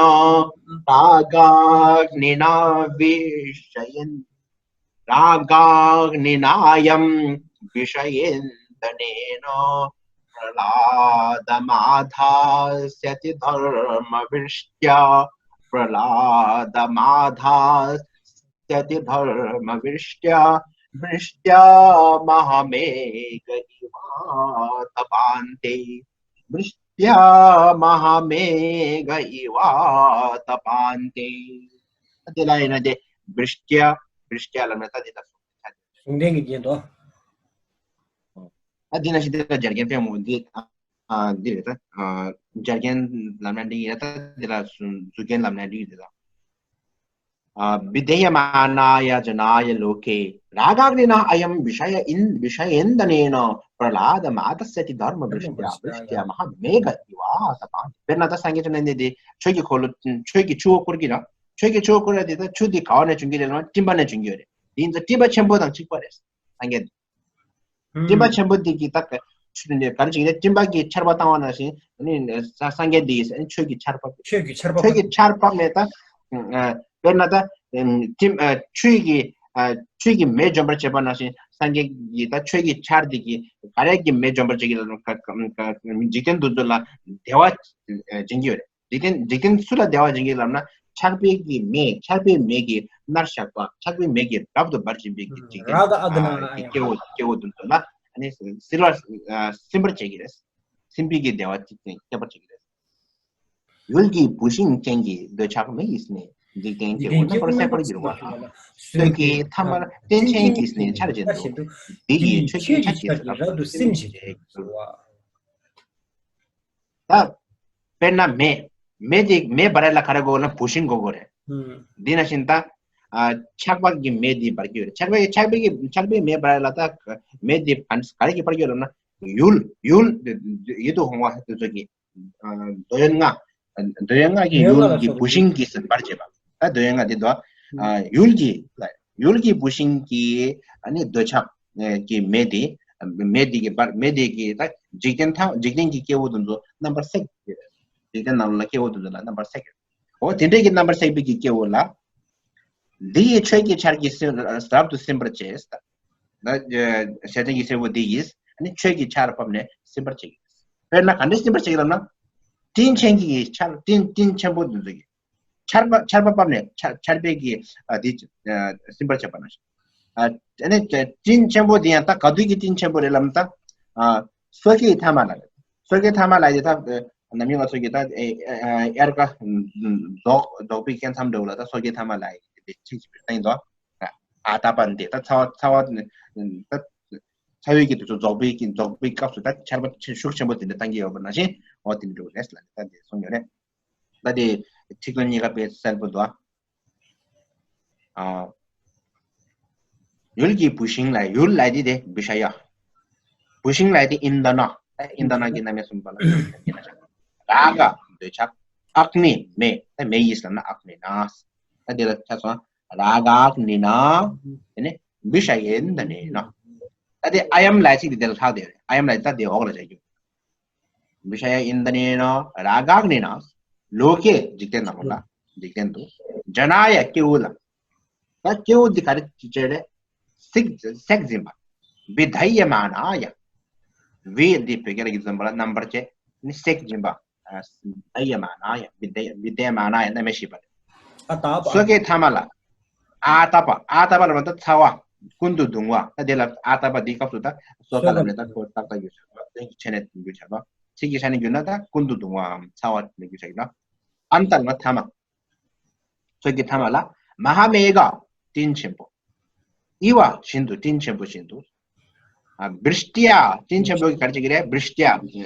रागाग्निना विषयेन रागाग्निनायं विषयेन्दनेन। प्रह्लादमाधास्यति धर्मवृष्ट्या। प्रह्लादमाधास्यति धर्मवृष्ट्या। वृष्ट्यामहमेघ इवातपान्ते। वृष्ट्यामहमेघ इवातपान्ते। དེ་ལ་ཡིན་ན་དེ་བྲིཤྟྱ། བྲིཤྟྱ་ལབ་ན་ད་དེ་ད་གཟུགས་ཅན་གྱི་རྒྱན་དོ། ཨ་དེ་ན་ཞིག་དེ་ལ་སྦྱར་རྒྱན་དཔེ་མོ་འདི། ཨ་འདི་རེད་ད། ཨ་སྦྱར་རྒྱན་ལབ་ན་འགྲིག་ཡ་ད། དེ་ལ་གཟུགས་རྒྱན་ལབ་ན་འགྲིག་ཡ་དེ་ད། ཨ། भिद्यमानाय जनाय लोके। रागाग्निना अयं विषय इन् विषयेन्दनेन। प्रह्लादमाधास्यति धर्मवृष्ट्या। वृष्ट्यामहमेघ इवातपान्ते། དཔེར་ན་ད་སངས་རྒྱས་བཅོམ་ལྡན་འདས་དེ་ཆོས་ཀྱི་འཁོར་ལོ། ཆོས་ཀྱི་ཆུ་བོ་བསྐོར་གྱི་ར། ཆོས་ཀྱི་ཆུ་བོ་བསྐོར་ཡ་དེ་ད་ཆུ་དེ་ག་བ་ནས་བྱུང་གི་རེད་ལབ་ན་སྤྲིན་པ་ནས་བྱུང་གི་ཡོད་རེད། དེ་ཡིན་ཙང་སྤྲིན་པ་ཆེན་པོ་དང་གཅིག་པ་རེད། སངས་རྒྱས། སྤྲིན་པ་ཆེན་པོ་འདི་གིས་ད་ག་ཆུ་ནས་ག་རེ་བྱེད་ཀྱི་རེད། སྤྲིན་པ་གིས་ཆར་པ་བཏང་བ་ནང་བཞིན། ཨ་ནི་ས་སངས་རྒྱས་འདི་ཡིས་ཨ་ནི་ཆོས་ཀྱི་ཆར་པ། ཆོས་ཀྱི་ཆར་པ། ཆོས་ཀྱི་ཆར་པ་ནས་ད། ཨ་དཔེར་ན་ད། ཨམ་སྤྲིན་ཨ་ཆོས་ཀྱི་ཨ་ཆོས་ཀྱི་མེ་འཇོམས་པར་བྱེད་པ་ནང་བཞིན་སངས་རྒྱས་ཀྱིས་ད་ཆོས་ཀྱི་ཆར་འདི་གིས་ག་རེ་གིས་མེ་འཇོམས་པར་བྱེད་ཀྱི་ལ། ཀ་ཀ་ཀ་འཇིག་རྟེན་འདི་ཚོ་ལ་བདེ་བ་ཨ་སྦྱིན་གྱི་ཡོད་རེད། འཇིག་རྟེན་འཇིག་རྟེན་སུ་ལ་བདེ་བ་སྦྱིན་གྱི་ལབ་ན། ཆར་པའི་གི་མེ། ཆར་པའི་མེ་གིས་མནར་བཞག་པ། ཆར་པའི་མེ་གིས་རབ་ཏུ་འབར་བཞིན་པའི་གི་འཇིག་རྟེན། རཱ་ག་ཨ་དྷ་ན། ཨ་གི་སྐྱེ་བོ་སྐྱེ་བོ་དེ་ཚོ་ལ་ཨ་ནི་སིལ་བ་སིམ་པར་བྱེད་ཀྱི་རེད། སིམ་པའི་གི་བདེ་བ་ཅིག་སྐྱེད་པར་བྱེད་ཀྱི་རེད། ཡུལ་གྱི་བུད་ཤིང་ཅན་གྱི་འདོད་ཆགས་མེ་ཡིས་ནི། འཇིག་རྟེན་སྐྱེ་བོ་རྣམ་པར་སྲེག་པར་འགྱུར་བ། སྲོད་ཀྱི་མཐའ་མར་སྤྲིན་ཆེན་གྱིས་ནི་ཆར་བཞིན་དུ། འདི་ཡི་ཆོས་ཀྱི་ཆར་གྱིས་རབ་ཏུ་སིམ་ཞིང་དུ། ད་དཔེར་ན་མེ། མེ་དེ་མེ་འབར་ཡ་ལ་ག་རེ་དགོས་ན་བུད་ཤིང་དགོས་དགོས་རེད། འདི་ནང་བཞིན་ད། ཨ་ཆར་པ་གི་མེ་དེ་འབར་གྱི་ཡོད་རེད། ཆར་པའི་ཆར་པའི་གི་ཆར་པའི་མེ་འབར་ཡ་ལ་ད་མེ་དེ་ག་ག་རེ་གི་འབར་གྱི་ཡོད་ལབ་ན། ཡུལ་ཡུལ་ཡིད་དུ་འོང་བ་དེ་ཚོ་གི། ཨ་འདོད་ཡོན་ལྔ། འདོད་ཡོན་ལྔ་གི་ཡུལ་གྱི་བུད་ཤིང་གིས་འབར་བྱེད་པ། ད་འདོད་ཡོན་ལྔ་དེ་དོ། ཨ་ཡུལ་གྱི་ཡུལ་གྱི་བུད་ཤིང་གི་ཨ་ནི་འདོད་ཆགས་ཀྱི་མེ་དེ། མེ་དེ་གི་འབར། མེ་དེ་གི་ད་འཇིག་རྟེན་ཐ་འཇིག་རྟེན་གྱི་སྐྱེ་བོ་དེ་ཚོ་རྣམ་པར་སྲེག་གི་ཡོད་རེད། འཇིག་རྟེན་ནང་ལ་སྐྱེ་བོ་དེ་ཚོ་ལ་རྣམ་པར་སྲེག་གི་ཡོད་རེད། འོ་དེ་འདྲས་ཀྱི་རྣམ་པར་སྲེག་པའི་གི་སྐྱེ་བོ་ལ། འདི་ཡི་ཆོས་ཀྱི་ཆར་གྱིས་སིམ་རབ་ཏུ་སིམ་པར་བྱེད། ད་ཞེ་ཅན་གྱི་སྲས་པོ་འདི་ཡིས་ནི་ཆོས་ཀྱི་ཆར་ཕབ་ནས་སིམ་པར་བྱེད་ཀྱི། དཔེར་ན་ག་འདྲས་སིམ་པར་བྱེད་ཀྱི་ལབ་ན། སྤྲིན་ཆེན་གྱི་ཆར་སྤྲིན་སྤྲིན་ཆེན་པོ་འདི་ཚོ་གི། ཆར་པ་ཆར་པ་ཕབ་ནས་ཆར་ཆར་པའི་གི་ཨ་འདི་ཨ་སིམ་པར་བྱེད་པ་ནང་བཞིན། ཨ་ཨ་ནི་སྤྲིན་ཆེན་པོ་འདི་ཡང་ད་ག་དུས་ཀྱི་སྤྲིན་ཆེན་པོ་རེད་ལབ་ན་ད། ཨ་སོ་སྐྱེའི་ཐ་མ་ལ་རེད། སོ་སྐྱེ་ཐ་མ་ལ་ཡི་ད་ནམ་རྒྱུན་ང་ཚོ་གི་ད་དབྱར་ཁ་རྫོགས་རྫོགས་པའི་སྐྱེ་མཚམས་འདྲ་བོ་ལ་ད་སོ་སྐྱེ་ཐ་མ་ལ་ཡི་དེ་ཚིག་ཅིག་བསྟན་དོ། ཨ་ཏ་པ་འདི་ད་ཚ་བ་ཚ་བ་ད་ཚ་བའི་གི་དུས་ཚོད་རྫོགས་པའི་གི་རྫོགས་པའི་སྐབས་སུ་ད་ཆར་པ་ཤུགས་ཆེན་པོ་དེ་འདྲ་བཏང་གི་ཡོད་པ་ནང་བཞིན་འོ་དེ་འདྲ་རེད་ལ་ད་དེ་གསུངས་ཡོད་རེད། ད་དེ་ཁྲིད་ལམ་གཉིས་ཀ་དཔེ་གསལ་པོ་འདུག་ཨ། ཡུལ་གྱི་བུད་ཤིང་ལ་ཡུལ་ལ་དེ་དེ་བི་ཤ་ཡ། བུད་ཤིང་ལ་དེ་ཨིན་ད་ན། ཨིན་ད་ན་གི་རྣམ་དབྱེ་གསུམ་པ་ལ་ར་ག་འདོད་ཆགས། ཨག་ནི་མེ། ད་མེ་ཡིས་ལབ་ན་ཨག་ནི་ན། ད་དེ་ལ་ཆ་སོང་། ར་ག་ཨག་ནི་ན། དེ་ནི་བི་ཤ་ཡེན་ད་ནི་ན། ད་དེ་ཨ་ཡམ་ལ་ཅིག་དེ་དེ་ལ་ལྷག་དེ་རེད། ཨ་ཡམ་ལ་ད་དེ་འོག་ལ་བྱ་རྒྱུ། བི་ཤ་ཡ་ཨིན་ད་ནི་ན་ར་ག་ཨག་ནི་ན། ལོ་ཀེ་འཇིག་རྟེན་ནང་ལོགས་ལ། འཇིག་རྟེན་དུ། ཇ་ན་ཡ་སྐྱེ་བོ་ལ། ད་སྐྱེ་བོ་འདི་ག་རེ་བྱེད་རེད། སྲེག་སྲེག་འཛིན་པ། བི་དྷ་ཡ་མ་ན་ཡ། བི་འདི་བོད་སྐད་ལ་གི་འཛིན་པ་ལ་རྣམ་པར་བཅད་ནི་སྲེག་འཛིན་པ། བི་དྷ་ཡ་མ་ན་ཡ། བི་དྷ་ཡ་མ་ན་ཡ་རྣམ་དབྱེ་བཞི་པ་རེད། ཨ་ཏ་པ། སོ་སྐྱེ་ཐ་མ་ལ། ཨ་ཏ་པ། ཨ་ཏ་པ་ལ་མ་ད་ཚ་བ། ཀུན་ཏུ་གདུང་བ། ད་དེ་ལ་ཨ་ཏ་པ་འདི་སྐབས་སུ་ད་སོ་ཀ་ལ་མེ་ད་ཁོ་ཏག་ཏག་ཡོད་ཆགས་པ། དོན་གྱི་ཆ་ནས་འགྱུར་ཆགས་པ། ཚིག་གི་ཆ་ནས་འགྱུར་ན་ད་ཀུན་ཏུ་གདུང་བའམ་ཚ་བ་ལ་འགྱུར་ཆགས་ཡོད་ན། ཨན་ཏ་ལ་མ་ཐ་མ། སོ་སྐྱེ་ཐ་མ་ལ། མ་ཧཱ་མེ་གྷ། སྤྲིན་ཆེན་པོ། ཨི་བ་བཞིན་དུ། སྤྲིན་ཆེན་པོ་བཞིན་དུ། བི་ཤྟི་ཡ། སྤྲིན་ཆེན་པོ་གི་ག་རེ་བྱེད་ཀྱི་རེད། བི་ཤྟི་ཡ།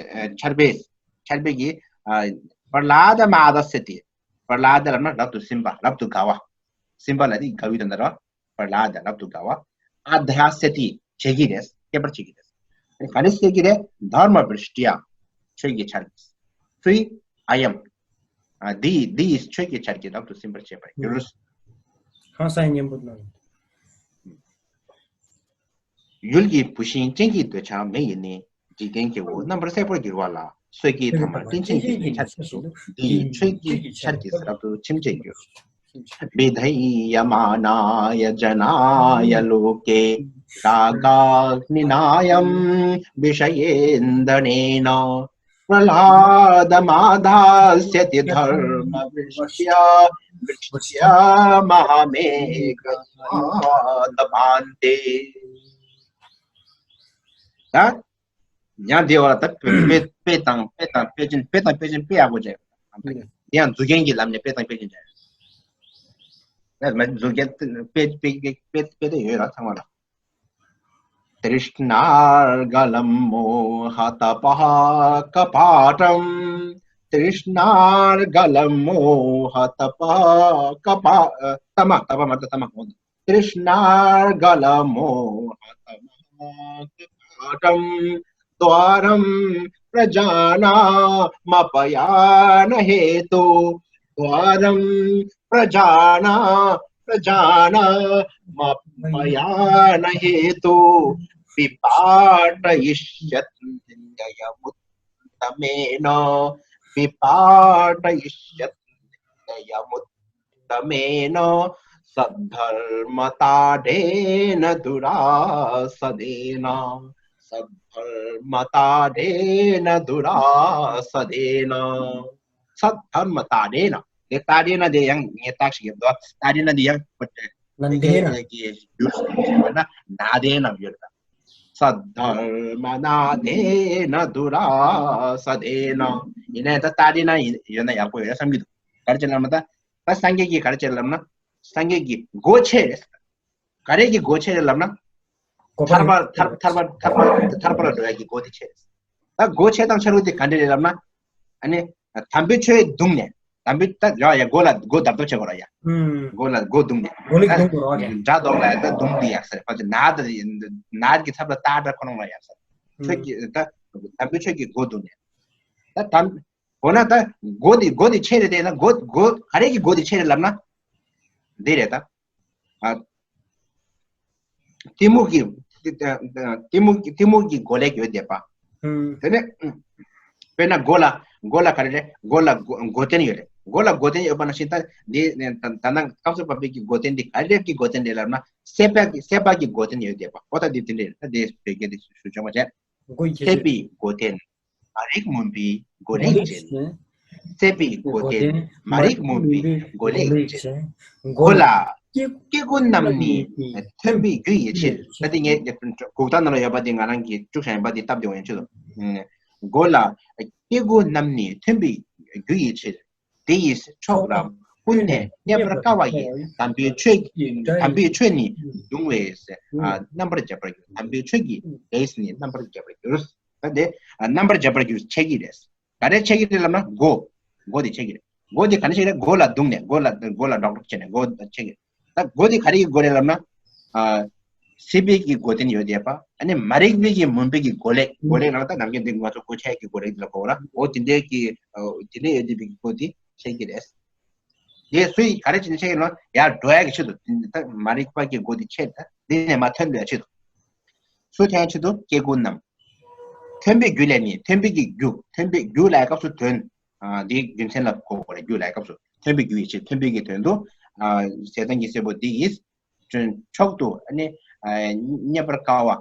ཆར་པས། ཆར་པས་ཀྱི། པྲ་ལྷཱ་དམ་ཨ་དྷཱ་སྱ་ཏི། པྲ་ལྷཱ་དམ་ལབ་ན་རབ་ཏུ་སིམ་པ། རབ་ཏུ་དགའ་བ། སིམ་པ་ལ་དེ་དགའ་བའི་དོན་དག་རེད། པྲ་ལྷཱ་དམ་རབ་ཏུ་དགའ་བ། ཨ་དྷཱ་སྱ་ཏི། བྱེད་ཀྱི་རེད། སྐྱེད་པར་བྱེད་ཀྱི་རེད། ག་རེ་སྐྱེད་ཀྱི་རེད། དྷརྨ་བི་ཤྟི་ཡ། ཆོས་ཀྱི་ཆར་གྱིས། སུའི། ཨ་ཡམ། འདི་འདི་ཡིས་ཆོས་ཀྱི་ཆར་གྱིས་རབ་ཏུ་སིམ་པར་བྱེད་པར་འགྱུར། ཧང་སང་སྙན་པོ་གནང་། ཡུལ་གྱི་བུད་ཤིང་སྤྲིན་གྱི་འདོད་ཆགས་མེ་ཡིས་ནི། འཇིག་རྟེན་སྐྱེ་བོ་རྣམ་པར་སྲེག་པར་འགྱུར་བ་ལ། སོ་སྐྱེའི་ཐ་མ་སྤྲིན་ཆེན་གྱི་ཆར་གྱིས་སུ། འདི་ཡི་ཆོས་ཀྱི་ཆར་གྱིས་རབ་ཏུ་ཆིམ་བྱེད་འགྱུར། བི་དྷ་ཡ་མ་ན་ཡ་ཇ་ན་ཡ་ལོ་ཀེ། ར་ག་ཨག་ནི་ན་ཡམ་བི་ཤ་ཡེན་ད་ནི་ན། པྲ་ལྷཱ་དམ་ཨ་དྷཱ་སྱ་ཏི། དྷརྨ་བི་ཤྟི་ཡ། བི་ཤྟི་ཡ་མ་ཧཱ་མེ་གྷ་ཨ་ཏ་པ་ཨན་ཏེ། ད། ཡང་དེ་བ་ལ་ད་དཔེ་དཔེ་དང་དཔེ་དང་དཔེ་ཅན། དཔེ་དང་དཔེ་ཅན་དཔེ་ཡག་པོ་བྱས། དེ་ཡང་མཛུབ་རྒྱན་གྱི་ལམ་ནས་དཔེ་དང་དཔེ་ཅན་བྱས། ད་མ་མཛུབ་རྒྱན་དཔེ་དཔེ་དཔེ་དཔེ་དཔེ་དེ་ཡོད་ར་ཚང་མ་ལ། तृष्णार्गलमोहतपः कपाटम्। तृष्णार्गलमोहतपः कपा- तम तप मत तम। तृष्णार्गलमोहतमः कपाटम्। द्वारं प्रजानामपयानहेतु। द्वारं प्रजाना प्रजानामपयानहेतु। विपाटयिष्यत्ययमुत्तमेन। विपाटयिष्यत्ययमुत्तमेन। सद्धर्मताढ्येन दुरासदेन। सद्धर्मताढ्येन दुरासदेन। सद्धर्मताढ्येन། དེ་ཏཱ་ཌེ་ན་དེ་ཡང་ངས་རྟགས་ཤིག་ཡོད་དོ། ཏཱ་ཌེ་ན་དེ་ཡང་ཁོ་ནན་ཏེ་ན། ཡང་གི་ཡུལ་ན་ན་དེ་ན་ཡོད་ད། སྡྷརྨ་ནཱ་དྷེ་ན་དུ་ར་ས་དྷེ་ན། ཡིན་ནའི་ད་ཏཱ་ཌེ་ན་ཡིན་ཡོད་ན་ཡག་པོ་ཡོད་བསམ་གྱི་འདུག་ག་རེ་བྱས་ལབ་ན་ད་ད་སངས་རྒྱས་ཀྱིས་ག་རེ་བྱས་ལབ་ན། སངས་རྒྱས་ཀྱི་སྒོ་ཕྱེ་རེད། ག་རེ་གི་སྒོ་ཕྱེ་རེད་ལབ་ན། གོ་ཐར་པ་ཐར་ཐར་པ་ཐར་པ་ཐར་པ་ལ་འགྲོ་ཡ་གི་སྒོ་དེ་ཕྱེ་རེད། ད་སྒོ་ཕྱེ་སྟངས་ཕྱེ་རུ་དེ་ག་འདྲ་རེད་ལབ་ན། ཨ་ནི། དམ་པའི་ཆོས་བརྡུངས་ནས། དམ་པའི་ད་ཡ་ཡ་སྒོ་ལ་སྒོ་བརྡབ་ཐབས་བྱེད་དགོས་ར་ཡ། ཨུམ། སྒོ་ལ་སྒོ་བརྡུངས་ནས། སྒོ་ལ་ད་བརྡུངས་དགོས་ར་ཡ། དགྲ་བཟློག་ལ་ཡ་ད་བརྡུངས་དེ་ཡག་ས་རེད། ཕལ་ཆེར་ནག་ད་ནག་གི་ཚབ་ལ་སྟག་འདྲ་ཁོ་རང་ལ་ཡག་ས་རེད། ཨུམ། ཆོས་ཀྱི་ད་དམ་པའི་ཆོས་ཀྱི་སྒོ་བརྡུངས་ནས། ད་དམ་སྒོ་ན་ད་སྒོ་དེ་སྒོ་དེ་ཕྱེ་རེད་དེ་ན་སྒོ་སྒོ་ག་རེ་གི་སྒོ་དེ་ཕྱེ་རེད་ལབ་ན། འདི་རེད་ད། ཨ། གཏི་མུག་གི། གཏི་མུག་གི་གཏི་མུག་གི་སྒོ་ལས་ཡོད་བསྡད་པ། ཨུམ། དེ་ནས། དཔེར་ན་སྒོ་ལ་སྒོ་ལ་ག་རེ་རེད། སྒོ་ལ་སྒོ་སྒོ་རྟེན་ཡོད་རེད། སྒོ་ལ་སྒོ་རྟེན་ཡོད་པ་ནང་བཞིན་ད་འདི་ད་ད་ནང་སྐབས་སུ་བབས་པའི་གི་སྒོ་རྟེན་འདི་ག་རེ་གི་སྒོ་རྟེན་རེད་ལབ་ན་སྲེད་པ་གི་སྲེད་པ་གི་སྒོ་རྟེན་ཡོད་བསྡད་པ། ཨོ་ད་འདི་དེ་འདྲ་རེད། ད་འདི་བོད་སྐད་འདི་ཞུ་ཆོག་མ་བྱས། སྲེད་པའི་སྒོ་རྟེན། མ་རིག་མུན་པའི་སྒོ་གླེགས་ཅན། སྲེད་པའི་སྒོ་རྟེན་མ་རིག་མུན་པའི་སྒོ་གླེགས་ཅན། སྒོ་ལ་སྐྱེ་དགུ་རྣམས་ནི་ཐོན་པའི་རྒྱུ་ཡི་ཕྱིར། ད་དེ་ངས་གུག་རྟགས་ནང་ལ་ཡོད་པ་དེ་ང་རང་གིས་དཀྲུགས་བཞག་ཡིན་པ་དེ་སྟབས་བདེ་བ་ཡིན་ཆོག་དོ། མགོ་ལ་སྐྱེ་དགུ་རྣམས་ནི་ཐོན་པའི་རྒྱུ་ཡི་ཕྱིར། དེ་ཡི་ཕྱོགས་རྣམས་ཀུན་ནས་རྙེད་པར་དཀའ་བ་ཡི། དམ་པའི་ཆོས་དམ་པའི་ཆོས་ནི་གདུང་བས། ཨ་རྣམ་པར་འབྱེད་པར་འགྱུར། དམ་པའི་ཆོས་ཀྱི་ལས་ནི་རྣམ་པར་འབྱེད་པར་འགྱུར། ད་དེ་ཨ་རྣམ་པར་འབྱེད་པར་འགྱུར་ཆེ་གི་རེད། ག་རེ་ཆེ་གི་རེད་ལབ་ན་མགོ། མགོ་དེ་ཆེ་གི་རེད། མགོ་དེ་ག་ནས་ཆེ་གི་རེད། མགོ་ལ་བརྡུངས་ནས་མགོ་ལ་མགོ་ལ་ཌོག་ཌོག་བྱས་ནས་མགོ་ཆེ་གི་རེད། ད་མགོ་དེ་ག་རེ་གི་མགོ་རེད་ལབ་ན། ཨ་སྲིད་པའི་གི་མགོ་རྟིང་ཡོད་བསྡད་པ། ཨ་ནི་མ་རིག་པའི་གི་མུན་པའི་གི་མགོ་ལེགས། མགོ་ལེགས་ལབ་ན་ད་ནམ་རྒྱུན་འདི་ང་ཚོ་མགོ་ཆེ་གི་མགོ་ལེགས་ལ་གོ་ར། འོ་དེ་འདྲའི་གི་ཨ་དེ་འདྲའི་ཡོད་བསྡད་པའི་གི་མགོ་དེ་ཆེ་གི་རེད། དེ་སུས་ག་རེ་བྱས་ནས་ཆེ་གི་རེད་ལབ་ན་ཡར་འགྲོ་ཡ་གི་ཆེད་དུ། ད་མ་རིག་པ་གི་མགོ་དེ་ཆེ། ད་འདི་ནས་མར་ཐོན་འགྲོ་ཡ་ཆེད་དུ། སུ་ཐོན་ཡ་ཆེད་དུ། སྐྱེ་དགུ་རྣམས། ཐོན་པའི་རྒྱུ་ལས་ནི། ཐོན་པའི་གི་རྒྱུ། ཐོན་པའི་རྒྱུ་ལབ་སྐབས་སུ་དོན། ཨ་འདིའི་རྒྱུ་མཚན་ལ་གོ་དགོས་རེད། རྒྱུ་ལབ་སྐབས་སུ་ཐོན་པའི་རྒྱུ་ཡི་ཕྱིར། ཐོན་པའི་གི་དོན་དུ། ཨ་ཟས་དང་གི་སྲས་པོ་འདི་ཡིས་མཆོག་ཏུ་ཨ་ནི་ཨ་རྙེད་པར་དཀའ་བ། ཨ་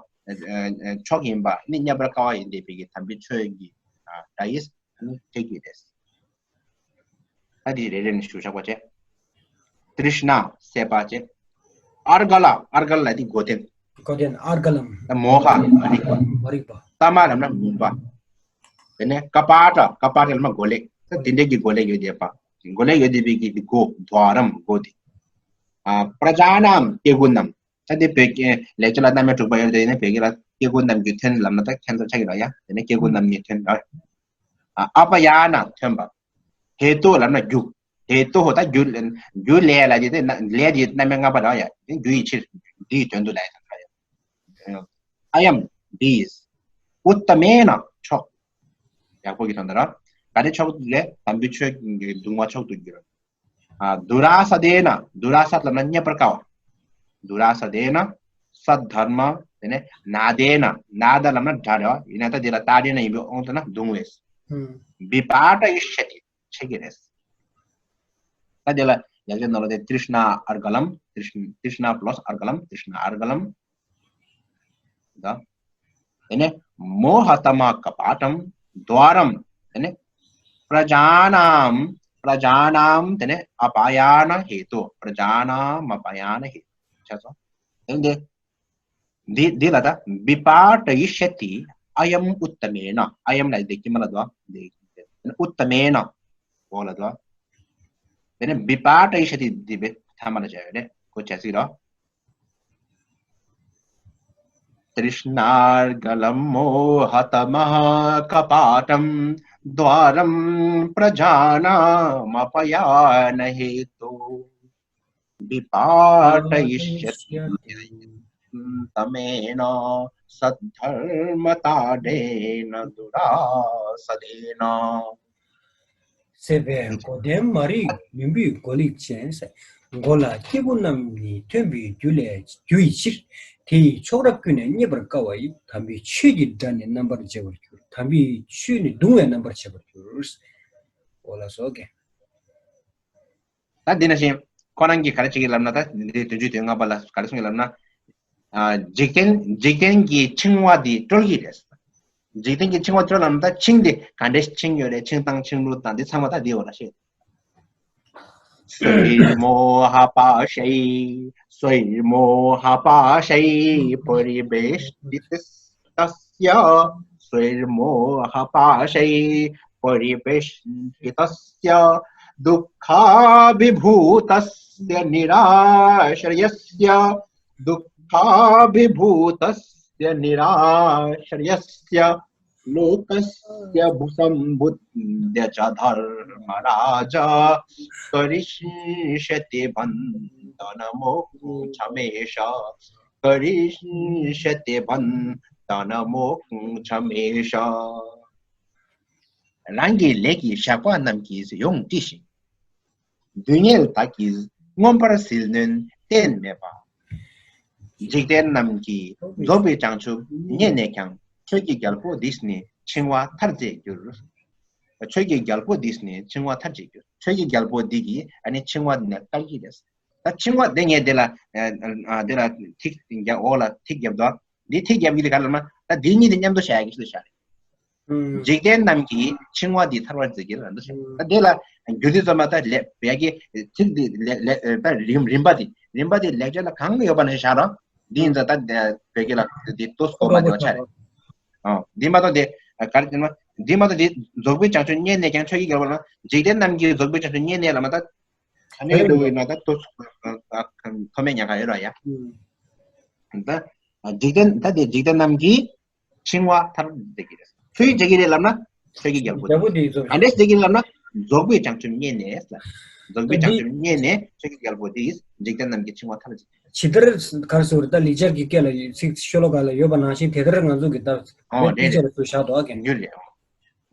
ཨ་མཆོག་ཡིན་པ་ནི་རྙེད་པར་དཀའ་བ་ཡིན་བསྡད་པའི་གི་དམ་པའི་ཆོས་ཀྱི་ཨ་སྒྲ་ཡིས་ཨ་ནི་འགྲེལ་གྱི་རེད། ད་འདི་རེ་རེ་ནས་ཞུ་བཞག་པ་བྱས། ཏྲིཤ་ན་སྲེད་པ་བྱས། ཨརྒ་ལ། ཨརྒ་ལ་འདི་མགོ་རྟིང་། མགོ་རྟིང་ཨརྒ་ལམ། ད་མོ་ཧ། མ་རིག་པ། མ་རིག་པ། ཏ་མ་ལབ་ན་མུན་པ། དེ་ནས་ཀ་པཱ་ཏ། ཀ་པཱ་ཏ་ལབ་ན་མགོ་ལེགས། ད་དེ་འདྲའི་གི་མགོ་ལེགས་ཡོད་བསྡད་པ། མགོ་ལེགས་ཡོད་བསྡད་པའི་གི་འདི་མགོ། དྷྭ་རམ་མགོ་དེ། ཨ་པྲ་ཛཱ་ནཱམ་སྐྱེ་དགུ་རྣམས། ད་དེ་བོད་ཀྱི་ལེགས་སྦྱར་ལ་རྣམ་དབྱེ་དྲུག་པ་ཡོད་དེ་ནས་བོད་སྐད་ལ་སྐྱེ་དགུ་རྣམས་ཀྱི་དོན་ལབ་ན་ད་ཁྱད་མཚར་ཆགས་ཀྱི་རེད་ཡ། དེ་ནས་སྐྱེ་དགུ་རྣམས་ནི་དོན་རེད། ཨ་པ་ཡ་ན་ཐོན་པ། ཧེ་ཏུ་ལབ་ན་རྒྱུ། ཧེ་ཏུ་ཧོ། ད་རྒྱུ་རྒྱུ་ལས་ལ་དེ་ལས་དེ་རྣམ་པ་ལྔ་པ་རེད་ཡ། རྒྱུ་ཡི་ཕྱིར། འདི་ཡི་དོན་དུ་ལས་ཡ། ཨ་ཡམ། འདི་ཡིས། ཨུཏྟ་མེ་ན། མཆོག་ཡག་པོ་གི་དོན་དུ་ར། ག་རེ་མཆོག་ལས། དམ་པའི་ཆོས་ཀྱི་གདུང་བ་མཆོག་ཏུ་གྱུར། ཨ་དུ་ར་ས་དེ་ན། དུ་ར་ས་ལབ་ན་རྙེད་པར་དཀའ་བ། དུ་ར་ས་དེ་ན། སད་དྷརྨ། དེ་ནས་ན་དེ་ན། ན་ད་ལབ་ན་སྒྲ་རེད་བ། ཡིན་ན་ད་དེ་ལ་ཏ་དེ་ན་ཡིན་པའི་དབང་དུ་ན་གདུང་བས། བི་པཱ་ཏ་ཡི་ཤ་ཏི། ཆེ་གི་རེད། ད་དེ་ལ་ཡང་ཅིག་ནང་ལ་དེ་ཏྲིཤ་ན་ཨརྒ་ལམ། ཏྲིཤ་ཏྲིཤ་ན་པླ་སི་ཨརྒ་ལམ། ཏྲིཤ་ན་ཨརྒ་ལམ། ད་དེ་ནས་མོ་ཧ་ཏ་མ་ཀ་པཱ་ཏམ། དྷྭ་རམ། དེ་ནས་པྲ་ཛཱ་ནཱམ། པྲ་ཛཱ་ནཱམ། དེ་ནས་ཨ་པ་ཡ་ན་ཧེ་ཏུ། པྲ་ཛཱ་ནཱམ་ཨ་པ་ཡ་ན་ཧེ་ཏུ། ཆ་ཚང་། དེ་འདི་འདི་ལ་ད་བི་པཱ་ཏ་ཡི་ཤ་ཏི། ཨ་ཡམ་ཨུཏྟ་མེ་ན། ཨ་ཡམ་ལ་འདི་དཀྱིལ་མ་ལ་དོ། འདི་ཨུཏྟ་མེ་ན། འོག་ལ་དོ། དེ་ནས་བི་པཱ་ཏ་ཡི་ཤ་ཏི་འདི་བི་ཐ་མ་ལ་བྱ་ཡོད་རེད། གོ་བྱ་སྲིད་རོ། तृष्णार्गलं मोहतमः कपाटं द्वारं प्रजानामपयानहेतु विपाटयिष्यति तमेन सद्धर्मताडेन दुरासदेन। སྲེད་པའི་མགོ་ལྡན་མ་རིག་མུན་པའི་མགོ་ལེགས་ཅན། མགོ་ལ་སྐྱེ་དགུ་རྣམས་ནི་ཐོན་པའི་རྒྱུ་ལས་རྒྱུ་ཡི་ཕྱིར། དེ་ཡི་ཕྱོགས་ར་ཀུན་ནས་རྙེད་པར་དཀའ་བ་ཡི། དམ་པའི་ཆོས་ཀྱི་སྒྲ་ནི་རྣམ་པར་འབྱེད་པར་འགྱུར། དམ་པའི་ཆོས་ནི་གདུང་བས་རྣམ་པར་འབྱེད་པར་འགྱུར། འོ་ལགས་སོ་ཀེ། ད་འདི་ནང་བཞིན་ཁོ་རང་གིས་ག་རེ་བྱེད་ཀྱི་ལབ་ན། ད་འདི་བདུན་ཅུ་དོན་ལྔ་པ་ལ་ག་རེ་གསུང་གི་ལབ་ན། ཨ་འཇིག་རྟེན་འཇིག་རྟེན་གྱི་འཆིང་བ་འདི་བཀྲོལ་གྱི་རེད། འཇིག་རྟེན་གྱི་འཆིང་བ་བཀྲོལ་ལབ་ན། ད་འཆིང་འདི་ག་འདྲས་འཆིང་ཡོད་རེད། འཆིང་སྟངས་འཆིང་ལུགས་དང་འདི་ཚང་མ་ད་འདི་འོག་ལ་བཤད། स्वैर्मोहपाशैः स्वैर्मोहपाशैः परिवेष्टितस्य। स्वैर्मोहपाशैः परिवेष्टितस्य दुःखाभिभूतस्य निराश्रयस्य दुःखाभिभूतस्य निराश्रयस्य लोकस्य भूसम्बुद्ध्य च धर्मराज करिष्यति बन्धनमोक्षमेष। करिष्यति बन्धनमोक्षमेष। རང་གི་ལས་ཀྱི་ཞགས་པ་རྣམས་ཀྱིས་ཡོངས་དཀྲིས་ཤིང་། སྡུག་བསྔལ་དག་གིས་མངོན་པར་ཟིལ་གནོན་གཏན་མེད་པ། འཇིག་རྟེན་རྣམས་ཀྱིས་རྫོགས་པའི་བྱང་ཆུབ་རྙེད་ནས་ཀྱང་། ཆོས་ཀྱི་རྒྱལ་པོ་འདིས་ནི་འཆིང་བ་ཐར་བྱེད་འགྱུར། ཆོས་ཀྱི་རྒྱལ་པོ་འདིས་ནི་འཆིང་བ་ཐར་བྱེད་འགྱུར། ཆོས་ཀྱི་རྒྱལ་པོ་འདི་གིས་ཨ་ནི་འཆིང་བ་འདི་ནས་བཀག་གི་རེད། ད་འཆིང་བ་འདི་ངས་འདི་ལ་ཨ་འདི་ལ་ཐིག་འོག་ལ་ཐིག་བརྒྱབ་འདུག་འདི་ཐིག་རྒྱབ་ཀྱི་དེ་ག་རེ་ལབ་ན། ད་འདི་གཉིས་དེ་མཉམ་དུ་བཞག་ཡ་གི་ཆེད་དུ་བཞག་རེད། ཨུམ། འཇིག་རྟེན་རྣམས་ཀྱིས་འཆིང་བ་འདི་ཐར་བར་མཛད་ཀྱི་རེད་འདུག་ཟེར། ཨུམ། ད་དེ་ལ་འགྱུར་དུས་ཙམ་པ་ད་ལས་བས་ཀྱི་ཚིག་འདི་ལས་ལས་ད་རིམ་རིམ་པ་འདི་རིམ་པ་འདི་ལེགས་སྦྱར་ལ་གང་གི་ཡོད་པ་ནང་བཞིན་བཞག་རོགས། འདི་ཡིན་ཙང་ད་བས་ཀྱི་ལ་འདི་ཏོག་ཙམ་གོ་མ་བདེ་བ་ཆགས་རེད། ཨོ། འདི་མ་གཏོགས་དེ་ ག་རེ་ཟེར་ན་འདི་མ་གཏོགས་འདི་རྫོགས་པའི་བྱང་ཆུབ་བརྙེས་ནས་ཀྱང་ཆོས་ཀྱི་རྒྱལ་པོ་ལ་འཇིག་རྟེན་རྣམས་ཀྱིས་རྫོགས་པའི་བྱང་ཆུབ་བརྙེས་ནས་ལ་མ་ད་ད་ནི་ལུ་ཡིན་ན་ད་ཏོ་ཐོ་མེད་ཉག་ག་ཡོད་ར་ཡ། ད་འཇིག་རྟེན་ད་དེ་འཇིག་རྟེན་རྣམས་ཀྱིས་འཆིང་བ་མཐར་འདེགས་ཀྱི་རེད། ཆོས་ཀྱི་རྒྱལ་པོ་ལབ་ན་ཆོས་ཀྱི་རྒྱལ་པོ་དེ། རྒྱལ་པོ་དེ་ཚོ་ག་འདྲས་འདེགས་ཀྱི་ལབ་ན་རྫོགས་པའི་བྱང་ཆུབ་བརྙེས་ནས་ལ། རྫོགས་པའི་བྱང་ཆུབ་བརྙེས་ནས་ཆོས་ཀྱི་རྒྱལ་པོ་དེས་འཇིག་རྟེན་རྣམས་ཀྱི་འཆིང་བ་མཐར་འདེགས་ཀྱི། ཇི་ལྟར་ག་རེ་ཟེར་ད་ལེགས་སྦྱར་གྱི་སྐད་ལ་ཚིག་ཤོ་ལོ་ཀ་ལ་ཡོད་པ་ནང་བཞིན་དེ་ལྟར་ང་ཚོ་གི་ད་ཨོ་རེད་རེད། ཚིག་ལ་ཚུར་བཞག་འདུག་ཨ་ཀན་ཡོད་རེད།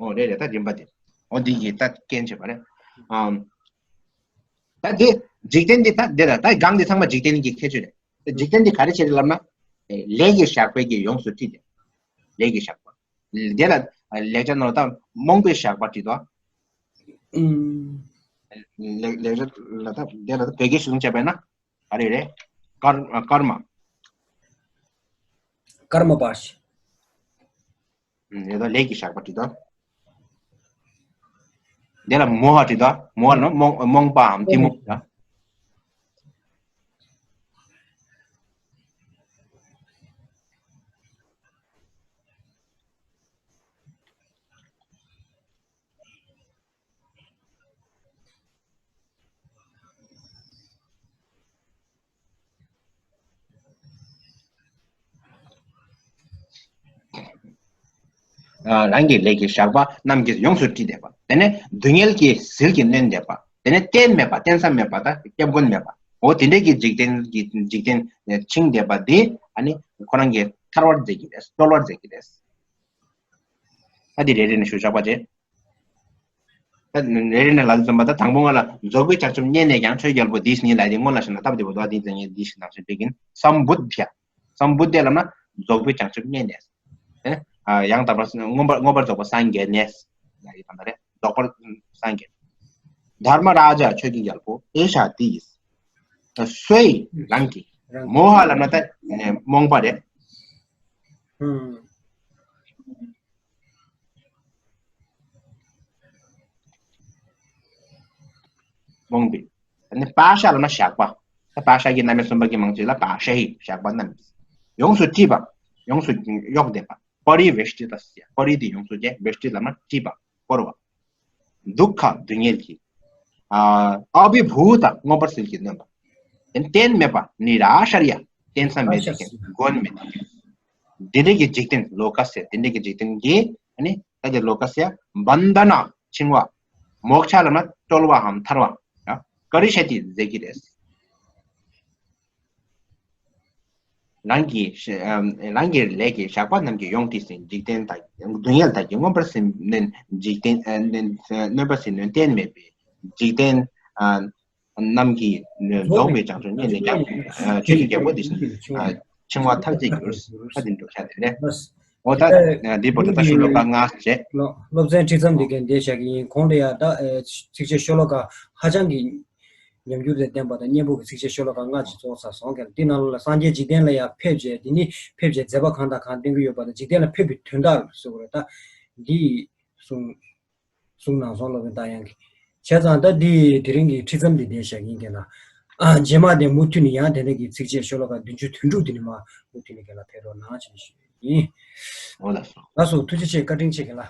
ཨོ་རེད་རེད། ད་རིམ་པ་དེ་ཨོ་འདི་གི་ད་རྐྱེན་བྱེད་པ་རེད། ཨམ། ད་དེ་འཇིག་རྟེན་འདི་ད་དེ་ལ་ད་གང་འདི་ཚང་མ་འཇིག་རྟེན་གྱི་ཁྱད་ཆོས་རེད། འཇིག་རྟེན་འདི་ག་རེ་བྱེད་རེད་ལབ་ན། ལས་ཀྱི་ཞགས་པས་ཀྱིས་ཡོངས་སུ་དཀྲིས་ཏེ། ལས་ཀྱི་ཞགས་པ། དེ་ལ་ལེགས་སྦྱར་ནང་ལ་ད་རྨོངས་པའི་ཞགས་པ་བྲིས་དོ། ཨུམ། ལེགས་ལེགས་སྦྱར་ལ་ད་དེ་ལ་ད་བོད་སྐད་ཞིག་བྱས་པས་ན་ག་རེ་རེད། ཀར་ཀརྨ། ཀརྨ་པ་ཞིག་ཨུམ། ཡོད་དོ། ལས་ཀྱི་ཞགས་པ་བྲིས་དོ། དེ་ལ་མོ་ཧ་བྲིས་དོ། མོ་ཧ་ལ་རྨོངས་རྨོངས་པའམ་གཏི་མུག་ཡ། རང་གི་ལས་ཀྱི་ཞགས་པ་རྣམས་ཀྱིས་ཡོངས་སུ་དཀྲིས་བསྡད་པ། དེ་ནས་སྡུག་བསྔལ་གྱི་ཟིལ་གྱིས་གནོན་བསྡད་པ། དེ་ནས་རྟེན་མེད་པ། རྟེན་ས་མེད་པ། ད་སྐྱབས་མགོན་མེད་པ། འོ་དེ་འདྲས་ཀྱི་འཇིག་རྟེན་གྱི་འཇིག་རྟེན་འཆིང་བསྡད་པ་འདི་ཨ་ནི་ཁོ་རང་གིས་ཐར་བར་མཛད་ཀྱི་རེད། སྒྲོལ་བར་མཛད་ཀྱི་རེད། ད་འདི་རེ་རེ་ནས་ཞུ་བཞག་པ་བྱེད། ད་རེ་རེ་ནས་ལབ་ཙམ་པ་ད་དང་པོ་ང་ལ་རྫོགས་པའི་བྱང་ཆུབ་བརྙེས་ནས་ཀྱང་ཆོས་རྒྱལ་པོ་འདི་ཉིད་ལ་དེ་སྔོན་ལ་ཞུ་ན་སྟབས་བདེ་པོ་འདུག་ཨ། དེ་ཙམ་ཡིན་འདི་ཞིག་ནང་བཞིན་འགྲིག་གིན། སམ་བུད་དྷྱ། སམ་བུད་དྷྱ་ལབ་ན་རྫོགས་པའི་བྱང་ཆུབ་བརྙེས་ནས། ཨེ། ཡང་དག་པར་མངོན་པར་མངོན་པར་རྫོགས་པར་སངས་རྒྱས་ནས། ཡ་ཡི་དང་ད་རེ་རྫོགས་པར་སངས་རྒྱས། དྷརྨ་རཱ་ཛ་ཆོས་ཀྱི་རྒྱལ་པོ་ཨེ་ཤ་ཏི། སོའི་རང་གི་མོ་ཧ་ལབ་ན་ད་རྨོངས་པ་རེད། རྨོངས་པའི། ད་ནི་པཱ་ཤ་ལབ་ན་ཞགས་པ། ད་པཱ་ཤ་གི་རྣམ་དབྱེ་གསུམ་པ་གི་མང་ཚིག་ལ་པཱ་ཤ་ཧི་ཞགས་པ་རྣམས་ཀྱིས་ཡོངས་སུ་དཀྲིས་པ། ཡོངས་སུ་གཡོགས་བསྡད་པ། པ་རི་བེ་ཤྟི་ཏ་སི། པ་རི་དེ་ཡོངས་སུ་བཅད། བེ་ཤྟི་ལབ་ན་དཀྲིས་པ། བསྐོར་བ། དུག་ཁ་སྡུག་བསྔལ་གྱིས། ཨ་ཨ་བྷི་བྷུ་ཏ་མངོན་པར་ཟིལ་གྱིས་གནོན་པ། རྟེན་མེད་པ་ནི་ར་ཤར་ཡ། རྟེན་ས་མེད་དེ་ཀྱང་མགོན་མེད་དེ་ཀྱང་། དེ་འདྲ་གི་འཇིག་རྟེན་ལོ་ཀ་ཟེར་དེ་འདྲ་གི་འཇིག་རྟེན་གྱི་ཨ་ནི་ད་དེ་ལོ་ཀ་ཟེར་བན་དྷ་ན་འཆིང་བ། མོཀ་ཆ་ལབ་ན་སྒྲོལ་བའམ་ཐར་བ། ཡ་ཀ་རི་ཤ་ཏི་ཟེར་གྱི་རེད། རང་གི་རང་གི་ལས་ཀྱི་ཞགས་པ་རྣམས་ཀྱིས་ཡོངས་དཀྲིས་ཤིང་འཇིག་རྟེན་དག་སྡུག་བསྔལ་དག་གིས་མངོན་པར་ཟིན་ནོན་འཇིག་རྟེན་ནོན་པར་ཟིན་ནོན་རྟེན་མེད་པའི་འཇིག་རྟེན་རྣམས་ཀྱིས་རྫོགས་པའི་བྱང་ཆུབ་བརྙེས་ནས་ཀྱང་ཆོས་ཀྱི་རྒྱལ་པོ་དེ་བཞིན་འཆིང་བ་མཐར་བྱེད་འགྱུར། ཁ་འདི་འགྲོ་ཤ་དེ་རེད། འོ་ད་འདི་བར་དུ་ད་ཤོ་ལོ་ཀ་ལྔ་བྱས། སློབ་ཚན་ཁྲིད་མཚམས་འདི་གའི་འདི་བཞག་གི་ཡིན། གོང་ལ་ཡ་ད་ཚིགས་བཅད་ཤོ་ལོ་ཀ་ཧ་ཅང་གི་ཉམས་འགྱུར་དང་ལྡན་པ་དང་སྙན་པོ་གི་ཚིགས་བཅད་ཤོ་ལོ་ཀ་ལྔ་ཅིག་བཙོག་ཚར་སོང་གི། འདི་ནང་ལ་སངས་རྒྱས་འཇིག་རྟེན་ལ་ཡང་ཕེབས་རྗེས་འདི་ནི་ཕེབས་རྗེས་མཛད་པ་གང་དང་གང་བསྟན་གྱི་ཡོད་པ་དང་འཇིག་རྟེན་ལ་ཕེབས་པའི་དོན་དག་ཟེར་དགོས་རེད། ད་འདི་གསུང་གསུང་གནང་སོང་སློབ་དཔོན་རྟ་དབྱངས་ཀྱིས། བྱས་ཙང་ད་འདི་དེ་རིང་གི་ཁྲིད་མཚམས་འདི་བསྡད་བཞག་ཡིན་གྱི་ལ། ཨ་རྗེས་མ་དེ་མུ་མཐུད་ནས་ཡང་དེ་འདྲ་གི་ཚིགས་བཅད་ཤོ་ལོ་ཀ་བདུན་ཅུ་དོན་དྲུག་དེ་ནི་མ་མུ་མཐུད་ནས་ག་ལ་ཕེབས་རོགས་གནང་ཞེས་ཞུ་ཡིན། འོ་ལགས་སོ། ལགས་སོ། ཐུགས་རྗེ་ཆེ། བཀའ་དྲིན་ཆེ་ག་ལ།